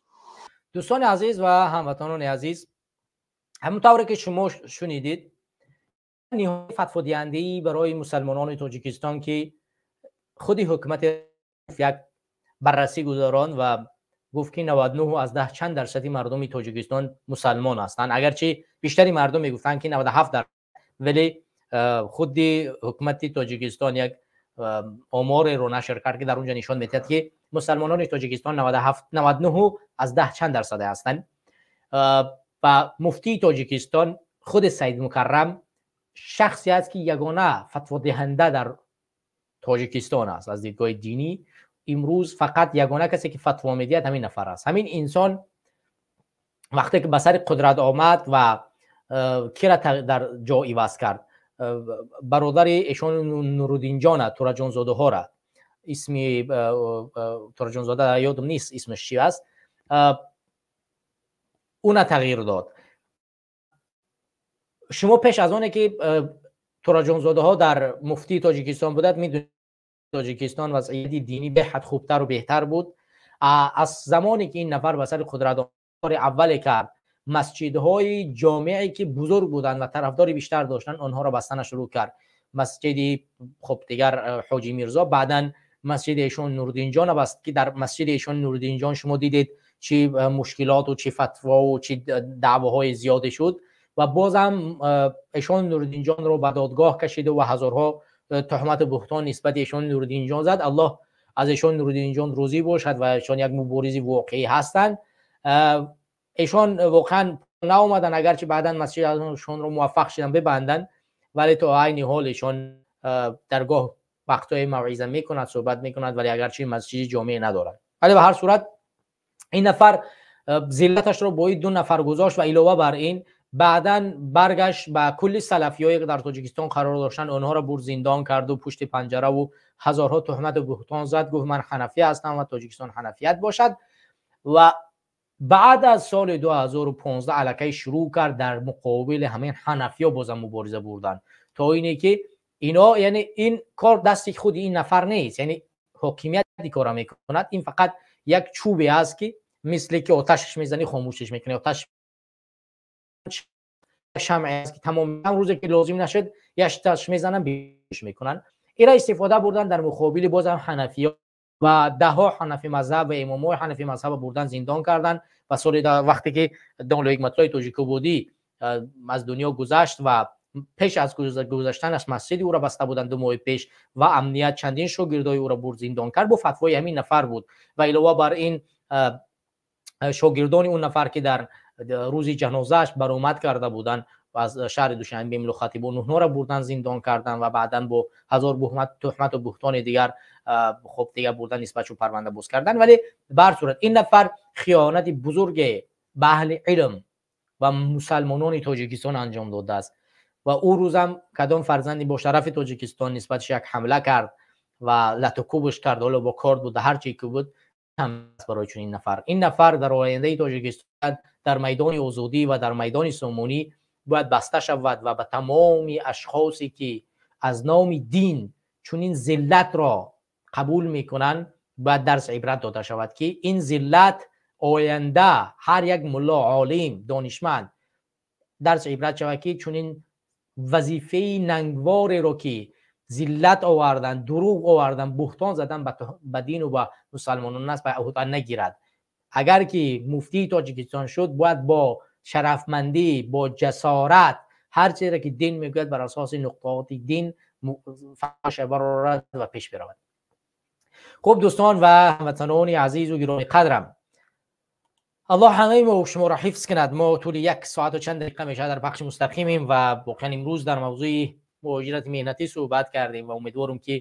Дӯстони азиз ва ҳамватанони азиз, ҳамон тавре ки шумо шунидед, ниҳоди фатводиҳандаи барои мусалмонони Тоҷикистон ки худи ҳукумати як баррасӣ гузаронд ва гуфт, ки 99 аз 10 чанд дарсади мардуми Тоҷикистон мусалмон ҳастанд. Агарчи бештари мардум мегуфтанд, ки 97%, вале худи ҳукумати Тоҷикистон як омореро нашр кард, ки дар онҷо нишон медиҳад, ки мусалмонони Тоҷикистон 97, 99 аз 10 чанд дарсаде ҳастанд. Ва муфтии Тоҷикистон худи Саидмукаррам шахсе аст, ки ягона фатводиҳанда дар Тоҷикистон аст аз дидгоҳи динӣ. Имрӯз фақат ягона касе ки фатво медиҳад ҳамин нафар аст. Ҳамин инсон вақте ки ба сари қудрат омад ва кира дар ҷо иваз кард, бародари эшон Нуруддинҷона, Тураҷонзодаҳора, исми Тураҷонзода ёдам нест исмаш чи аст, уна тағйир дод. Шумо пеш аз оне ки Тураҷонзодаҳо дар муфтии Тоҷикистон буданд, медонед Тоҷикистон вазъияти динӣ беҳад хубтару беҳтар буд. Аз замоне ки ин нафар ба сари қудрат кори аввале кард, масҷидҳои ҷомеае ки бузург буданд ва тарафдори бештар доштанд, онҳоро бастана шурӯъ кард. Масҷиди хуб дигар Ҳоҷи Мирзо, баъдан масҷиди эшон Нуруддинҷон баст, ки дар масҷиди эшон Нуруддинҷон шумо дидед чӣ мушкилоту чӣ фатвову чӣ даъвоҳои зиёде шуд ва бозам эшон Нуруддинҷонро ба додгоҳ кашиду ва ҳазорҳо туҳмату буҳтон нисбати эшон Нуруддинҷон зад. Аллоҳ аз эшон Нуруддинҷон розӣ бошад ва эшон як муборизи воқеӣ ҳастанд. Эшон воқеан Наомаданд, агарчи баъдан масҷидшонро муваффақ шуданд бибанданд, вале то айни ҳол эшон даргоҳ вақтҳои мавъиза мекунад, суҳбат мекунад, вале агарчи масҷиди ҷомеъ надорад. Вале ба ҳар сурат ин нафар зиллаташро бо ин ду нафар гузошт ва илова бар ин баъдан баргашт ба кулли салафиҳое ки дар Тоҷикистон қарор доштанд, онҳоро бурд, зиндон карду пушти панҷараву ҳазорҳо туҳмату буҳтон зад, гуфт ман ҳанафӣ ҳастам ва Тоҷикистон ҳанафият бошад. Ва баъд аз соли 2015 аллакай шурӯъ кард дар муқобили ҳамин ҳанафиё бозам мубориза бурдан, то ине ки ино, яъне ин кор дасти худи ин нафар нест, яъне ҳокимият ин кора мекунад. Ин фақат як чӯбе аст, ки мисле ки оташаш мезанӣ, хомӯшаш мекунӣ, оташ шамъе аст, ки тамом рӯзе ки лозим нашуд, яшташ мезананд, беш мекунанд. Ира истифода бурдан дар муқобили бозам ҳанафиё ва даҳҳо ҳанафи мазҳаб ва имомҳои ҳанафи мазҳаб бурдан, зиндон карданд. Ва соли вақте ки домла Ҳикматуллои Тоҷикободӣ аз дунё гузашт ва пеш аз гузаштанаш масҷиди ӯро баста буданд 2 моҳи пеш ва амният чандин шогирдои ӯро бурд, зиндон кард, бо фатвои ҳамин нафар буд. Ва илова бар ин шогирдони он нафар, ки дар рӯзи ҷанозааш баромад карда буданд аз шаҳри Душанбе, муллохатибон, онҳоро бурдан, зиндон карданд ва баъдан бо ҳазор туҳмату буҳтони дигар, хоб, дигар бурдан, нисбатшон парванда боз кардан. Вале ба ҳар сурат ин нафар хиёнати бузурге ба аҳли илм ва мусалмонони Тоҷикистон анҷом додааст. Ва ӯ рӯзам кадом фарзанди бошарафи Тоҷикистон нисбатш як ҳамла кард ва латукубш кард, ҳоло бо корд буд, ҳар чи ки буд, барои чунин нафар. Ин нафар дар ояндаи Тоҷикистон дар майдони Озодӣ ва дар майдони Сомонӣ бояд баста шавад ва ба тамоми ашхосе ки аз номи дин чунин зиллатро қабул мекунанд, бояд дарс ибрат дода шавад, ки ин зиллат оянда ҳар як мулло, олим, донишманд дарс ибрат шавад, ки чунин вазифаи нангвореро, ки зиллат овардан, дурӯғ овардан, буҳтон задан ба дину ба мусалмонон аст, ба уҳда нагирад. Агар ки муфтии Тоҷикистон шуд, бояд бо шарафмандӣ, бо ҷасорат ҳар чизе ки дин мегӯяд, бар асоси нуқтаоти дин барорад ва пеш биравад. Хуб, дӯстон ва ҳамватанони азизу гироми қадрам, Аллоҳ ҳамаи мо шуморо ҳифз кунад. Мо тӯли як соату чанд дақиқа мешавад дар пахши мустақимем ва воқеан имрӯз дар мавзӯи муҳоҷирати меҳнатӣ суҳбат кардем ва умедворам, ки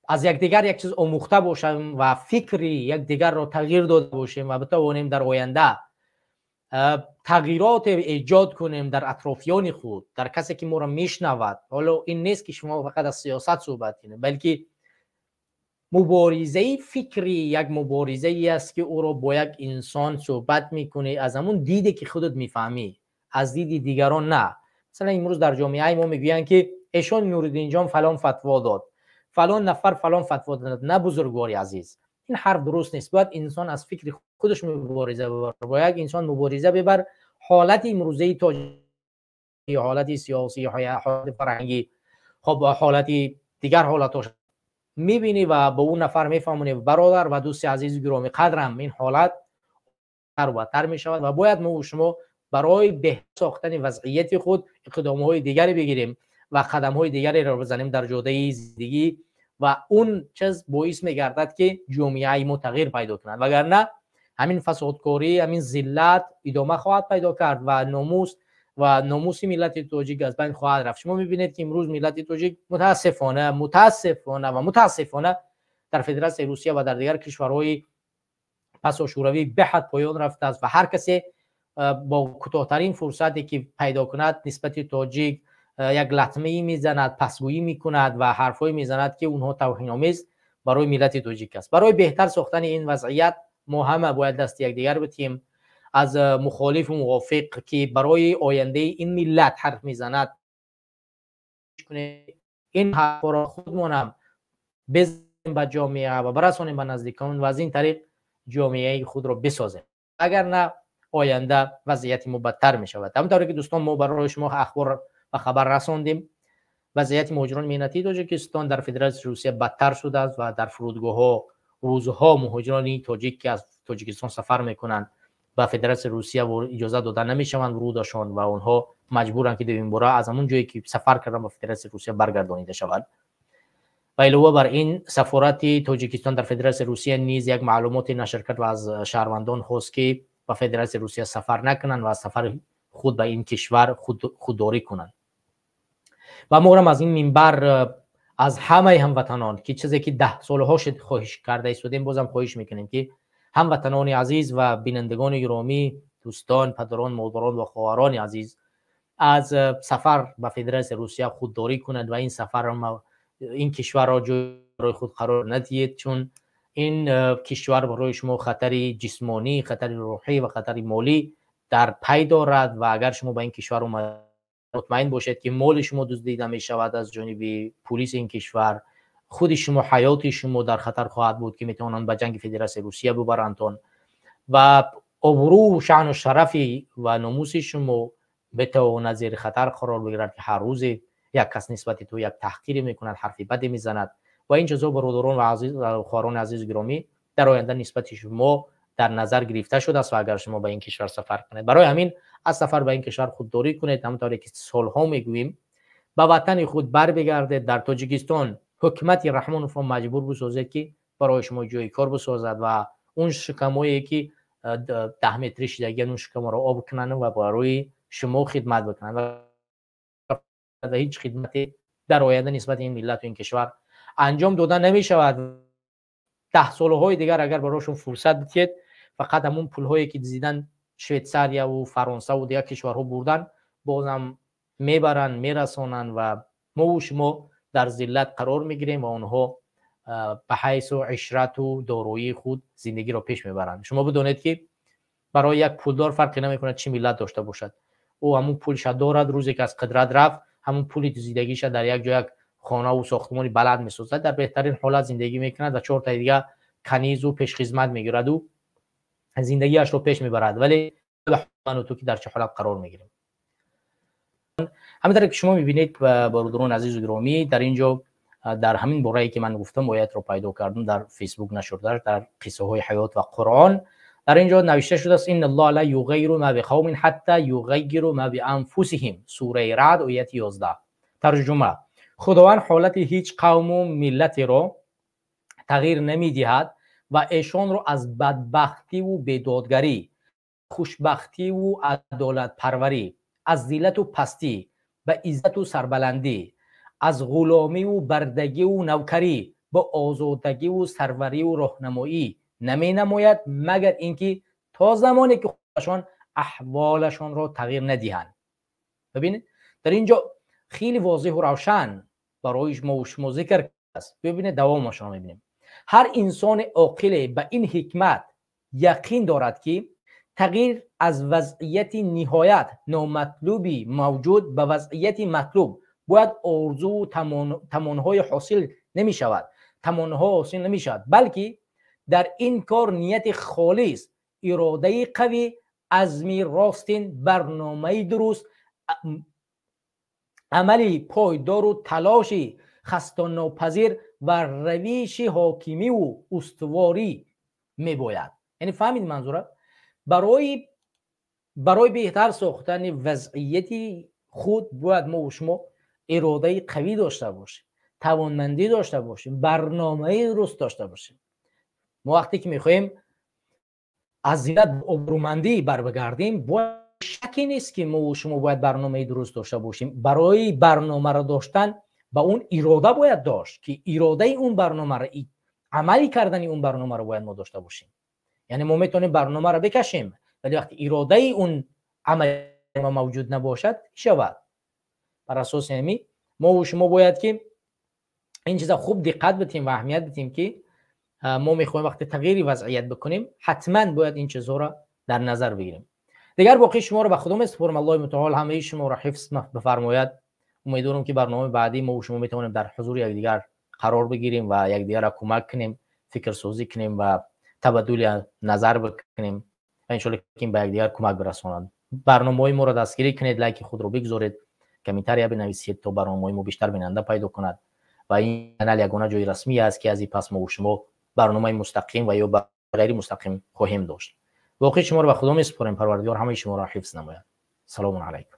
аз якдигар як чиз омӯхта бошем ва фикри якдигарро тағйир дода бошем ва битавонем дар оянда тағйироте эҷод кунем дар атрофиёни худ, дар касе ки моро мешнавад. Ҳоло ин нест, ки шумо фақат аз сиёсат суҳбат кунед, балки муборизаи фикрӣ як муборизае аст, ки ӯро бо як инсон суҳбат мекунӣ аз ҳамун диде ки худат мефаҳмӣ, аз диди дигарон на. Масалан, имрӯз дар ҷомеаи мо мегӯянд, ки эшон Нуриддинҷон фалон фатво дод, фалон нафар фалон фатво дод. На, бузургвори азиз, ин ҳарф дуруст нест. Бояд инсон аз фикри худаш мубориза бибар. Бо як инсон мубориза бибар, ҳолати имрӯзаи тоҷ, ҳолати сиёсӣ, ҳолати фарҳангӣ, хоб, ҳолати дигар ҳолатҳош мебинӣ ва ба ӯ нафар мефаҳмонӣ: бародар ва дӯсти азизу гироми қадрам, ин ҳолат бадтар мешавад ва бояд мо шумо барои беҳтар сохтани вазъияти худ иқдомҳои дигаре бигирем ва қадамҳои дигареро бизанем дар ҷодаи зиндагӣ. Ва он чиз боис мегардад, ки ҷомеаи мо тағйир пайдо кунад, вагарна ҳамин фасодкорӣ, ҳамин зиллат идома хоҳад пайдо кард ва номус ва номуси миллати тоҷик аз байн хоҳад рафт. Шумо мебинед, ки имрӯз миллати тоҷик мутаассифона, мутаассифона ва мутаассифона дар Федератсияи Русия ва дар дигар кишварҳои пасошӯравӣ беҳад поён рафтааст ва ҳар касе бо кӯтоҳтарин фурсате ки пайдо кунад, нисбати тоҷик як латмае мезанад, пасгӯӣ мекунад ва ҳарфҳое мезанад, ки онҳо тавҳиномез барои миллати тоҷик аст. Барои беҳтар сохтани ин вазъият мо ҳама бояд дасти якдигар битиҳем, аз мухолифу мувофиқ, ки барои ояндаи ин миллат ҳарф мезанад, ин ҳарфҳоро худмонам безанем ба ҷомеа ва барасонем ба наздикон ва аз ин тариқ ҷомеаи худро бисозем. Агар на, оянда вазъияти мо бадтар мешавад. Ҳамин тавре ки, дӯстон, мо барои шумо ахбор ва хабар расондем, вазъияти муҳоҷирони меҳнатии Тоҷикистон дар Федератсияи Русия бадтар шудааст ва дар фурудгоҳҳо рӯзҳо муҳоҷирони тоҷик, ки аз Тоҷикистон сафар мекунанд ба Федератсияи Русия, иҷоза дода намешаванд вурудашон ва онҳо маҷбуранд, ки дуюмбора аз ҳамон ҷое ки сафар карданд, ба Федератсияи Русия баргардонида шавад. Ва илова бар ин сафорати Тоҷикистон дар Федератсияи Русия низ як маълумоте нашр кард ва аз шаҳрвандон хост, ки ба Федератсияи Русия сафар накунанд ва аз сафари худ ба ин кишвар худдорӣ кунанд. Ва моram аз ин минбар аз ҳамаи ҳамватанон, ки чизе ки 10 солҳо шуд хоҳиш карда истодем, бозам хоҳиш мекунем, ки ҳамватанони азиз ва бинандагони гиромӣ, дӯстон, падарон, модарон ва хоҳарони азиз аз сафар ба Федератсияи Русия худдорӣ кунанд ва ин сафарро, ин кишварро ҷои барои худ қарор надиҳед, чун ин кишвар барои шумо хатари ҷисмонӣ, хатари рӯҳӣ ва хатари молӣ дар пай дорад. Ва агар шумо ба ин кишвар омад, мутмаин бошед, ки моли шумо дуздида мешавад аз ҷониби пулиси ин кишвар, худи шумо, ҳаёти шумо дар хатар хоҳад буд, ки метавонанд ба ҷанги Федератсияи Русия бубарандтон, ва обрӯ, шаъну шарафи ва номуси шумо метавонад зери хатар қарор бигирад, ки ҳар рӯзе як кас нисбати ту як таҳқире мекунад, ҳарфи баде мезанад. Ва ин чизҳо, бародарон ва хоҳарони азизу гиромӣ, дар оянда нисбати шумо дар назар гирифта шудааст. Ва агар шумо ба ин кишвар сафар кунед, барои ҳамин аз сафар ба ин кишвар худдорӣ кунед. Ҳамонтавре ки солҳо мегӯем, ба ватани худ барбигардед. Дар Тоҷикистон ҳукумати Раҳмоновро маҷбур бисозед, ки барои шумо ҷои кор бисозад ва он шикамое ки 10 метрӣ шидагиан, он шикаморо об кунанд ва барои шумо хидмат бикунанд. Ва ҳеҷ хидмате дар оянда нисбати ин миллату ин кишвар анҷом дода намешавад. 10 солҳои дигар агар барошон фурсат бидиҳед, фақат ҳамун пулҳое ки дуздидан Швейтсарияву Фаронсаву дигар кишварҳо бурдан, бозам мебаранд, мерасонанд ва мову шумо дар зиллат қарор мегирем ва онҳо ба ҳайсу ишрату дороии худ зиндагиро пеш мебаранд. Шумо бидонед, ки барои як пулдор фарқе намекунад, чӣ миллат дошта бошад. Ӯ ҳамун пулша дорад, рӯзе ки аз қудрат рафт, ҳамун пули дуздидагиша дар як ҷо як хонаву сохтмони баланд месозад, дар беҳтарин ҳолат зиндагӣ мекунад ва чортаи дига канизу пешхизмат мегираду зиндагиашро пеш мебарад. Вале ману ту ки дар чӣ ҳолат қарор мегирем? Ҳамин тариқ ки шумо мебинед, бародарони азизу гиромӣ, дар ин ҷо дар ҳамин борае ки ман гуфтам, оятро пайдо кардам, дар Фейсбук нашрдаш, дар қиссаҳои ҳаёт ва Қуръон дар ин ҷо навишта шудааст: إن الله لا يغير ما بقوم حتى يغيروا ما بأنفسهم. Сураи Раъд, ояти 11. Тарҷума: Худованд ҳолати ҳеҷ қавму миллатеро тағйир намедиҳад ва эшонро аз бадбахтиву бедодгарӣ, хушбахтиву адолатпарварӣ, аз зиллату пастӣ ба иззату сарбаландӣ, аз ғуломиву бардагиву навкарӣ ба озодагиву сарвариву роҳнамоӣ наменамояд, магар ин ки то замоне ки худашон аҳволашонро тағйир надиҳанд. Бибинед, дар ин ҷо хеле возеҳу равшан барои мо шумо зикр аст. Бибинед, давомашро мебинем. Ҳар инсони оқиле ба ин ҳикмат яқин дорад, ки тағйир аз вазъияти ниҳоят номатлуби мавҷуд ба вазъияти матлуб бояд орзуву тамонҳои ҳосил намешавад, тамонҳо ҳосил намешавад, балки дар ин кор нияти холис, иродаи қавӣ, азми ростин, барномаи дуруст, амали пойдору талоши хастанопазир ва равиши ҳокимиву устуворӣ мебояд. Яъне фаҳмид манзура? Барои беҳтар сохтани вазъияти худ бояд мо шумо иродаи қавӣ дошта бошем, тавонмандӣ дошта бошем, барномаи дуруст дошта бошем. Мо вақте ки мехоҳем аз зиллат обрӯмандӣ барбигардем, бояд, шаке нест, ки мо шумо бояд барномаи дуруст дошта бошем. Барои барномаро доштан ба он ирода бояд дошт, ки иродаи он барномаро, амалӣ кардани он барномаро бояд мо дошта бошем. Яъне мо метавонем барномаро бикашем, вале вақти иродаи он амал мавҷуд набошад, чӣ шавад? Бар асоси ҳамин мо шумо бояд ки ин чиза хуб диққат бидиҳем ва аҳамият бидиҳем, ки мо мехоҳем вақти тағйири вазъият бикунем, ҳатман бояд ин чизҳоро дар назар бигирем. Дигар боқӣ шуморо ба Худо месупорам. Аллоҳи мутаол ҳамаи шуморо ҳифз бифармояд. Умедворам, ки барномаи баъдӣ мо шумо метавонем дар ҳузури якдигар қарор бигирем ва якдигарро кӯмак кунем, фикрсозӣ кунем ва табаддули назар бикунем ва иншоалло ки ба якдигар кӯмак бирасонад. Барномаҳои моро дастгирӣ кунед, лайки худро бигзоред, комментария бинависед, то барномаҳои мо бештар бинанда пайдо кунад. Ва ин канал ягона ҷои расмӣ аст, ки аз ин пас мо шумо барномаи мустақим ва ё ғайри мустақим хоҳем дошт. Боқӣ шуморо ба Худо месупорем. Парвардигор ҳамаи шуморо ҳифз намояд. Салому алайкум.